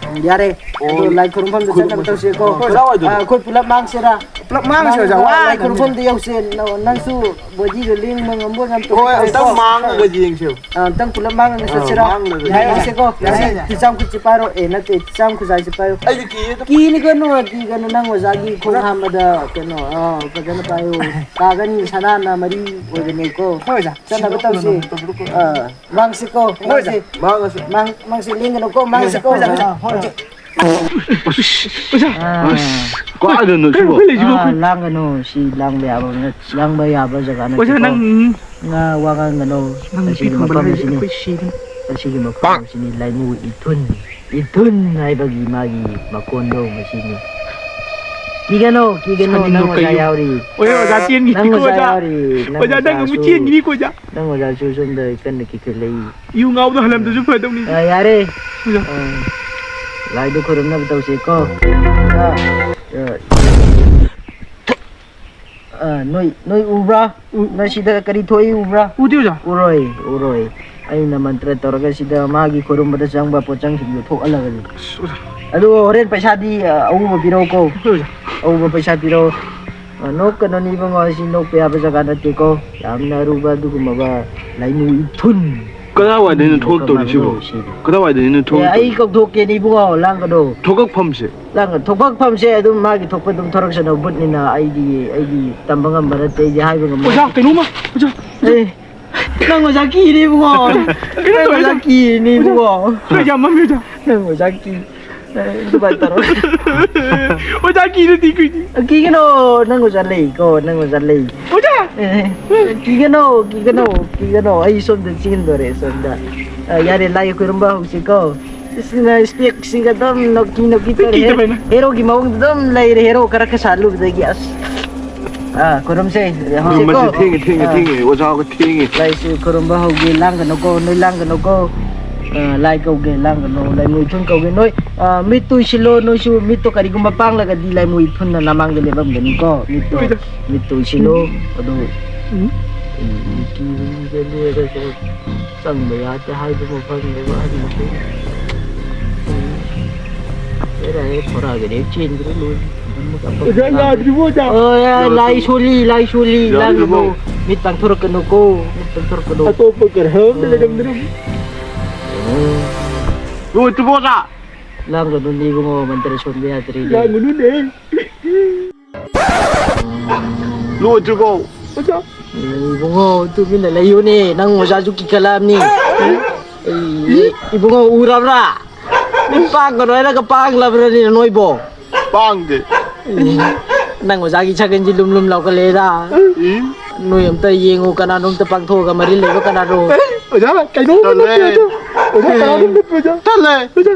ꯎꯝ, ꯌꯥꯔꯦ, ꯑꯣ, ꯑꯗꯣ ꯂꯥꯏ ꯈꯨꯔꯨꯝꯐꯝꯗ ꯈꯨꯔꯨꯝ-, ꯆꯠꯅꯕ ꯇꯧꯁꯤꯀꯣ꯫ ꯑꯣ, ꯀꯗꯥꯏꯋꯥꯏꯗꯅꯣ? ꯑꯥ, ꯑꯩꯈꯣꯏ ꯄꯨꯂꯞ ꯃꯥꯡꯁꯤꯔꯥ? ꯄꯨꯂꯞ ꯃꯥꯡꯁꯦ, ꯑꯣꯖꯥ, ꯃꯥꯡꯉꯒ ꯂꯥꯏ ꯋꯥꯔꯝꯒꯅꯤ꯫ ꯈꯨꯔꯨꯝꯐꯝꯗ ꯌꯧꯁꯦ꯫ ꯅ-, ꯅꯪꯁꯨ ꯕꯣꯗꯤꯗꯣ ꯂꯦꯡꯕ ꯉꯝꯕ ꯉꯝ-, ꯍꯣꯏ, ꯑꯝꯇꯪ ꯃꯥꯡꯉꯒ ꯌꯦꯡꯁꯦ꯫ ꯑꯥ, ꯑꯝꯇꯪ ꯄꯨꯂꯞ ꯃꯥꯡꯉꯒ ꯑꯥ, ꯆꯠꯁꯤꯔꯣ? ꯃꯥꯡꯂꯒ ꯌꯥꯏ, ꯌꯥꯏ, ꯌꯦꯡꯁꯦꯀꯣ? ꯌꯥꯏ, ꯌꯥꯏ꯫ ꯐꯤꯆꯥꯝ ꯈꯨꯠꯁꯤ ꯄꯥꯏꯔꯣ꯫ ꯑꯦ, ꯅꯠꯇꯦ, ꯐꯤꯆꯥꯝ ꯈꯨꯖꯥꯏꯁꯤ ꯄꯥꯏꯔꯣ꯫ ꯑꯩꯗꯤ ꯀꯤꯌꯦ ꯑꯗꯨꯝ꯫ ꯀꯤꯅꯤꯒꯅꯨ, ꯀꯤꯒꯅꯨ, ꯅꯪ ꯑꯣꯖꯥꯒꯤ ꯈꯣꯡ ꯍꯥꯝꯕꯗ ꯀꯩꯅꯣ, ꯑꯥ, ꯐꯖꯅ ꯄꯥꯏꯌꯨ꯫ ꯇꯥꯒꯅꯤ, ꯁꯅꯥꯅ ꯃꯔꯤ ꯑꯣꯏꯕꯅꯦꯀꯣ꯫ ꯍꯣꯏ, ꯑꯣꯖꯥ꯫ ꯆꯠꯅꯕ ꯇꯧꯁꯤ꯫ ꯑꯥ, ꯃꯥꯡꯁꯤꯀꯣ, ꯍꯣꯏ, ꯑꯣꯖꯥ꯫ ꯃꯥꯡꯁꯤ꯫ ꯃꯥꯡꯉꯁꯨ꯫ ꯃꯥꯡ-, ꯃꯥꯡꯁꯤ, ꯂꯦꯡꯒꯅꯨꯀꯣ, ꯃꯥꯡꯁꯤꯀꯣ꯫ ꯍꯣꯏ, ꯑꯣꯖꯥ꯫ ꯍꯣꯏ, ꯑꯣꯖꯥ꯫ ꯑꯁ, ꯑꯥ꯫ ꯀꯥꯏꯗꯅꯣ ꯁꯤꯕꯣ? ꯑꯩꯈꯣꯏ ꯂꯩꯁꯤꯕꯣ ꯑꯥ, ꯑꯩꯈꯣꯏ? ꯂꯥꯡꯒꯅꯨ, ꯁꯤ ꯂꯥꯡꯕ ꯌꯥꯕ ꯅꯠ-, ꯂꯥꯡꯕ ꯌꯥꯕ ꯖꯒꯥ ꯑꯣꯖꯥ, ꯅꯠꯇꯦꯀꯣ꯫ ꯅꯪ ꯉꯥ ꯋꯥ ꯉꯥꯡꯒꯅꯨ꯫ ꯅꯪ ꯅꯨꯄꯤ ꯑꯁꯤꯒꯤ ꯐꯪꯕ ꯃꯐꯝ ꯂꯩꯔꯗꯤ ꯑꯁꯤꯅꯤ꯫ ꯑꯩꯈꯣꯏ ꯁꯤꯔꯅꯤ꯫ ꯑꯁꯤꯒꯤ ꯃꯐꯝ ꯑꯁꯤꯅꯤ ꯂꯥꯏꯃꯨ ꯏꯊꯨꯟ, ꯏꯊꯨꯟ ꯍꯥꯏꯕꯒꯤ ꯃꯥꯒꯤ ꯃꯀꯣꯟꯗꯣ ꯃꯁꯤꯅꯤ꯫ ꯀꯤꯒꯅꯣ, ꯀꯤꯒꯅꯣ, ꯁꯥꯅꯤꯡꯗꯣ ꯅꯪ ꯑꯣꯖꯥ ꯀꯩꯌꯣ? ꯌꯥꯎꯔꯤ꯫ ꯑꯣꯏ, ꯑꯣꯖꯥ ꯅꯪ ꯆꯦꯟꯈꯤꯅꯤꯀꯣ, ꯑꯣꯖꯥ ꯑꯣꯖꯥ꯫ ꯌꯥꯎꯔꯤ, ꯅꯪ ꯑꯣꯖꯥ, ꯅꯪ ꯑꯃꯨꯛ ꯑꯣꯖꯥꯁꯨ꯫ ꯆꯦꯟꯈꯤꯅꯤꯀꯣ, ꯑꯣꯖꯥ꯫ ꯅꯪ ꯑꯣꯖꯥꯁꯨ ꯁꯣꯝꯗ ꯀꯟꯅ ꯀꯤꯈꯠꯂꯛꯏ꯫ ꯌꯨ ꯉꯥꯎꯗ ꯍꯜꯂꯝꯗꯁꯨ ꯐꯗꯧꯅꯤ꯫ ꯑ, ꯌꯥꯔꯦ꯫ ꯑꯣꯖꯥ꯫ ꯑ, ꯂꯥꯏꯗꯣ ꯈꯣꯏꯔꯝꯅꯕ ꯇꯧꯁꯦꯀꯣ꯫ ꯑ, ꯑ, ꯑ, ꯅꯣꯏ, ꯅꯣꯏ ꯎꯕ꯭ꯔꯥ? ꯎ- ꯅꯣꯏ ꯁꯤꯗ ꯀꯔꯤ ꯊꯣꯛꯏ ꯎꯕ꯭ꯔꯥ? ꯎꯗꯦ, ꯑꯣꯖꯥ꯫ ꯎꯔꯣꯏ, ꯎꯔꯣꯏ꯫ ꯑꯩꯅ ꯃꯟꯇ꯭ꯔ ꯇꯧꯔꯒ ꯁꯤꯗ ꯃꯥꯒꯤ ꯈꯣꯏꯔꯨꯝꯕꯗ ꯆꯪꯕ ꯄꯣꯠꯆꯪꯁꯤꯡꯗꯣ ꯊꯣꯛꯍꯜꯂꯒꯅꯤ꯫ ꯑꯁ, ꯑꯣꯖꯥ꯫ ꯑꯗꯨꯒ ꯍꯣꯔꯦꯟ ꯄꯩꯁꯥꯗꯤ, ꯑ, ꯑꯎꯕ ꯄꯤꯔꯛꯎꯀꯣ꯫ ꯍꯣꯏ, ꯑꯣꯖꯥ꯫ ꯑꯎꯕ ꯄꯩꯁꯥ ꯄꯤꯔꯛꯎ꯫ ꯑ, ꯅꯣꯛꯀꯅꯨꯅꯦ ꯏꯕꯨꯡꯉꯣ, ꯑꯁꯤ ꯅꯣꯛꯄ ꯌꯥꯕ ꯖꯒꯥ ꯅꯠꯇꯦꯀꯣ꯫ ꯌꯥꯝꯅ ꯑꯔꯨꯕ ꯑꯗꯨꯒꯨꯝꯂꯕ ꯂꯥꯏꯃꯨ ꯏꯊꯨꯟ ꯀꯗꯥꯏꯋꯥꯏꯗꯩꯅꯣ ꯏꯊꯨꯟ ꯊꯣꯛꯂꯛꯇꯧꯔꯤꯁꯤꯕꯣ? ꯌꯣꯛꯈꯠꯅꯕꯗꯣ ꯁꯤꯅꯤ꯫ ꯀꯗꯥꯏꯋꯥꯏꯗꯩꯅꯣ ꯑꯦ, ꯑꯩ ꯊꯣꯛꯂꯛꯇꯧꯔꯤꯁꯤꯕꯣ? ꯀꯧꯊꯣꯛꯀꯦꯅꯦ ꯏꯕꯨꯡꯉꯣ, ꯂꯥꯡꯒꯅꯣ꯫ ꯊꯣꯛꯂꯛꯐꯝꯁꯦ? ꯂꯥꯡꯒ-, ꯊꯣꯛꯂꯛꯐꯝꯁꯦ ꯑꯗꯨꯝ ꯃꯥꯒꯤ ꯊꯣꯛꯄ ꯑꯗꯨꯝ ꯊꯣꯔꯛꯁꯅꯨ, ꯕꯨꯠꯅꯤꯅ ꯑꯩꯗꯤ, ꯑꯩꯗꯤ ꯇꯝꯕ ꯉꯝꯕ ꯅꯠꯇꯦ, ꯑꯩꯗꯤ ꯍꯥꯏꯕ ꯉꯝꯕ ꯑꯣꯖꯥ, ꯅꯠꯇꯦ꯫ ꯀꯩꯅꯣꯝꯃ, ꯑꯣꯖꯥ, ꯑꯦ, ꯅꯪ ꯑꯣꯖꯥ ꯀꯤꯔꯦ ꯏꯕꯨꯡꯉꯣ꯫ ꯀꯩꯅꯣ ꯅꯪ ꯇꯧꯔꯦ, ꯑꯣꯖꯥ ꯑꯣꯖꯥ꯫ ꯀꯤꯔꯦꯅꯦ ꯏꯕꯨꯡꯉꯣ꯫ ꯑꯣꯖꯥ, ꯌꯥꯝ ꯃꯝꯃꯦ, ꯑꯣꯖꯥ꯫ ꯅꯪ ꯑꯣꯖꯥ ꯀꯤ-, ꯑꯦ, ꯑꯗꯨꯃꯥꯏꯅ ꯇꯧꯔꯣ꯫ ꯑꯣꯖꯥ ꯀꯤꯔꯗꯤ ꯀꯨꯏꯗꯤ꯫ ꯀꯤꯒꯅꯣ, ꯅꯪ ꯑꯣꯖꯥ ꯂꯩꯀꯣ, ꯅꯪ ꯑꯣꯖꯥ ꯂꯩ꯫ ꯑꯣꯖꯥ! ꯑꯦ, ꯀꯤꯒꯅꯣ, ꯀꯤꯒꯅꯣ, ꯀꯤꯒꯅꯣ, ꯑꯩ ꯁꯣꯝꯗ ꯆꯦꯟꯗꯣꯔꯦ, ꯁꯣꯝꯗ꯫ ꯑ, ꯌꯥꯔꯦ, ꯂꯥꯏ ꯈꯣꯏꯔꯝꯕ ꯍꯧꯁꯤꯀꯣ꯫ ꯏꯁ, ꯅ ꯏꯁꯄꯦꯛꯁꯤꯒ ꯑꯗꯨꯝ ꯅꯣꯛꯀꯤ ꯅꯣꯛꯀꯤ ꯇꯧꯔꯦ꯫ ꯀꯤꯗꯕ ꯍꯦꯔꯣ-, ꯑꯩꯅ꯫ ꯍꯦꯔꯣꯒꯤ ꯃꯑꯣꯡꯗ ꯑꯗꯨꯝ ꯂꯩꯔꯦ, ꯍꯦꯔꯣ ꯈꯔ ꯈꯔ ꯁꯥꯍꯜꯂꯨꯕꯗꯒꯤ꯫ ꯑꯁ꯫ ꯑꯥ, ꯈꯨꯔꯨꯝꯁꯦ꯫ ꯍꯧꯖꯤꯛꯀꯣ꯫ ꯃꯁꯤ ꯊꯦꯡꯉꯦ, ꯊꯦꯡꯉꯦ, ꯑꯥ꯫ ꯊꯦꯡꯉꯦ꯫ ꯑꯣꯖꯥꯒ ꯊꯦꯡꯉꯦ꯫ ꯂꯥꯏꯁꯨ ꯈꯨꯔꯨꯝꯕ ꯍꯧꯒꯦ, ꯂꯥꯡꯒꯅꯨꯀꯣ, ꯅꯣꯏ ꯂꯥꯡꯒꯅꯨꯀꯣ꯫ ꯑꯥ, ꯂꯥꯏ ꯀꯧꯒꯦ, ꯂꯥꯡꯒꯅꯨ, ꯂꯥꯏꯃꯨ ꯏꯊꯨꯟ ꯀꯧꯒꯦ꯫ ꯅꯣꯏ, ꯑꯥ, ꯃꯤꯠꯇꯨ ꯎꯏꯁꯤꯜꯂꯣ, ꯅꯣꯏꯁꯨ ꯃꯤꯠꯇꯣ ꯀꯔꯤꯒꯨꯝꯕ ꯄꯥꯡꯂꯒꯗꯤ ꯂꯥꯏꯃꯨ ꯏꯊꯨꯟꯅ ꯅꯃꯥꯡꯗ ꯂꯦꯞꯄꯝꯒꯅꯤꯀꯣ꯫ ꯃꯤꯠꯇꯣ, ꯍꯣꯏꯗ꯫ ꯃꯤꯠꯇꯣ ꯎꯏꯁꯤꯜꯂꯣ꯫ ꯎꯝ꯫ ꯑꯗꯨ, ꯎꯝ꯫ ꯎꯝ, ꯀꯤꯕꯗ ꯂꯦꯞꯄꯁꯨ ꯆꯪꯕ ꯌꯥꯗꯦ ꯍꯥꯏꯕ ꯃꯐꯝꯅꯦꯕ ꯑꯍꯟ ꯃꯈꯩ꯫ ꯎꯝ꯫ ꯕꯦꯔꯥ ꯍꯦꯛ ꯊꯣꯔꯛꯑꯒꯗꯤ ꯍꯦꯛ ꯆꯦꯟꯈ꯭ꯔ ꯂꯣꯏꯔꯦ꯫ ꯑꯣꯖꯥ, ꯌꯥꯗ꯭ꯔꯤꯕꯣ, ꯑꯣꯖꯥ? ꯑꯣ, ꯌꯥ-, ꯂꯥꯏ ꯁꯣꯜꯂꯤ, ꯂꯥꯏ ꯁꯣꯜꯂꯤ, ꯌꯥꯗ꯭ꯔꯤꯕꯣ? ꯂꯥꯡꯒꯅꯨ꯫ ꯃꯤꯠ ꯄꯥꯡꯊꯣꯔꯛꯀꯅꯨꯀꯣ, ꯃꯤꯠ ꯄꯥꯡꯊꯣꯔꯛꯀꯅꯨ꯫ ꯑꯇꯣꯞꯄ ꯒ꯭ꯔꯍ ꯑꯝꯗ ꯎꯝ꯫ ꯂꯩꯔꯝꯗ꯭ꯔꯕ? ꯎꯝ꯫ ꯂꯣꯏꯗ꯭ꯔꯤꯕꯣ, ꯑꯣꯖꯥ? ꯂꯥꯡꯒꯅꯨꯅꯦ ꯏꯕꯨꯡꯉꯣ, ꯃꯟꯇ꯭ꯔ ꯁꯣꯟꯕ ꯌꯥꯗ꯭ꯔꯤꯅꯦ꯫ ꯂꯥꯡꯒꯅꯨꯅꯦ꯫ ꯂꯣꯏꯗ꯭ꯔꯤꯕꯣ? ꯑꯣꯖꯥ꯫ ꯎꯝ, ꯏꯕꯨꯡꯉꯣ, ꯇꯨꯃꯤꯟꯅ ꯂꯩꯌꯨꯅꯦ, ꯅꯪ ꯑꯣꯖꯥꯁꯨ ꯀꯤꯈꯠꯂꯛꯑꯕꯅꯤ꯫ ꯑꯩ, ꯏꯕꯨꯡꯉꯣ, ꯎꯔꯕ꯭ꯔꯥ? ꯃꯤꯠ ꯄꯥꯡꯒꯅꯨ ꯍꯥꯏꯔꯒ ꯄꯥꯡꯂꯕ꯭ꯔꯅꯦ ꯅꯣꯏꯕꯣ? ꯄꯥꯡꯗꯦ꯫ ꯎꯝ, ꯅꯪ ꯑꯣꯖꯥꯒꯤ ꯁꯒꯟꯁꯤ ꯂꯨꯝ ꯂꯨꯝ ꯂꯥꯎꯈꯠꯂꯛꯑꯦꯗ꯫ ꯎꯝ꯫ ꯅꯣꯏ ꯑꯝꯇ ꯌꯦꯡꯉꯨ, ꯀꯅꯥꯅꯣꯝꯇ ꯄꯥꯡꯊꯣꯛꯑꯒ ꯃꯔꯤꯜ ꯂꯩꯕ ꯀꯅꯥꯅꯣ? ꯑꯣꯖꯥ, ꯀꯩꯅꯣꯝ ꯇꯜꯂꯦ꯫ ꯅꯠꯇꯦ, ꯑꯣꯖꯥ꯫ ꯑꯣꯖꯥ, ꯀꯅꯥꯅꯣꯝ ꯅꯠꯇꯦ, ꯑꯣꯖꯥ꯫ ꯇꯜꯂꯦ꯫ ꯑꯣꯖꯥ꯫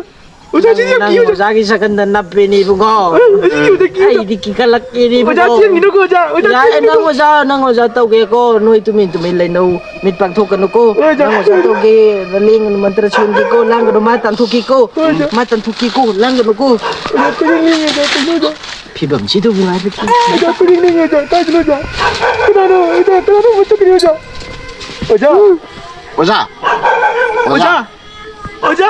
ꯑꯣꯖꯥ, ꯁꯤꯗꯤ ꯌꯥꯝ ꯅꯪ ꯀꯤ, ꯑꯣꯖꯥ꯫ ꯑꯣꯖꯥꯒꯤ ꯁꯀꯟꯗ ꯅꯞꯄꯦꯅꯦ ꯏꯕꯨꯡꯉꯣ꯫ ꯑꯩ, ꯑꯩꯗꯤ ꯀꯤꯕꯗ ꯀꯤ, ꯑꯣꯖꯥ꯫ ꯑꯩꯗꯤ ꯀꯤꯈꯠꯂꯛꯀꯦꯅꯦ ꯏꯕꯨꯡꯉꯣ꯫ ꯑꯣꯖꯥ, ꯆꯦꯟꯈꯤꯅꯨꯀꯣ, ꯑꯣꯖꯥ꯫ ꯑꯣꯖꯥ, ꯌꯥꯔꯦ, ꯆꯦꯟꯈꯤꯅꯨꯀꯣ꯫ ꯅꯪ ꯑꯣꯖꯥ, ꯅꯪ ꯑꯣꯖꯥ ꯇꯧꯒꯦꯀꯣ꯫ ꯅꯣꯏ ꯇꯨꯃꯤꯟ ꯇꯨꯃꯤꯟ ꯂꯩꯅꯧ꯫ ꯃꯤꯠ ꯄꯥꯡꯊꯣꯛꯀꯅꯨꯀꯣ꯫ ꯍꯣꯏ, ꯑꯣꯖꯥ꯫ ꯅꯪ ꯑꯣꯖꯥ ꯇꯧꯒꯦ꯫ ꯂꯦꯡꯒꯅꯨ, ꯃꯟꯇ꯭ꯔ ꯁꯣꯟꯒꯦꯀꯣ꯫ ꯂꯥꯡꯒꯅꯨ, ꯃꯥ ꯇꯥꯟꯊꯣꯛꯀꯦꯀꯣ꯫ ꯍꯣꯏ, ꯑꯣꯖꯥ꯫ ꯃꯥ ꯇꯥꯟꯊꯣꯛꯀꯦꯀꯣ꯫ ꯂꯥꯡꯒꯅꯨꯀꯣ꯫ ꯑꯣꯖꯥ, ꯀꯩꯅꯣ ꯂꯦꯡꯉꯦ, ꯑꯣꯖꯥ, ꯀꯩꯅꯣ, ꯑꯣꯖꯥ꯫ ꯐꯤꯕꯝꯁꯤꯗꯕꯨ ꯉꯥꯏꯕ ꯀꯤ꯫ ꯑꯣꯖꯥ, ꯀꯩꯅꯣ ꯂꯦꯡꯉꯦ, ꯑꯣꯖꯥ꯫ ꯀꯥꯏꯗꯅꯣ, ꯑꯣꯖꯥ? ꯀꯅꯥꯅꯣ? ꯑꯣꯖꯥ, ꯀꯅꯥꯅꯣ ꯑꯃ ꯆꯠꯈ꯭ꯔꯦ, ꯑꯣꯖꯥ? ꯑꯣꯖꯥ꯫ ꯑꯣꯖꯥ꯫ ꯑꯣꯖꯥ꯫ ꯑꯣꯖꯥ꯫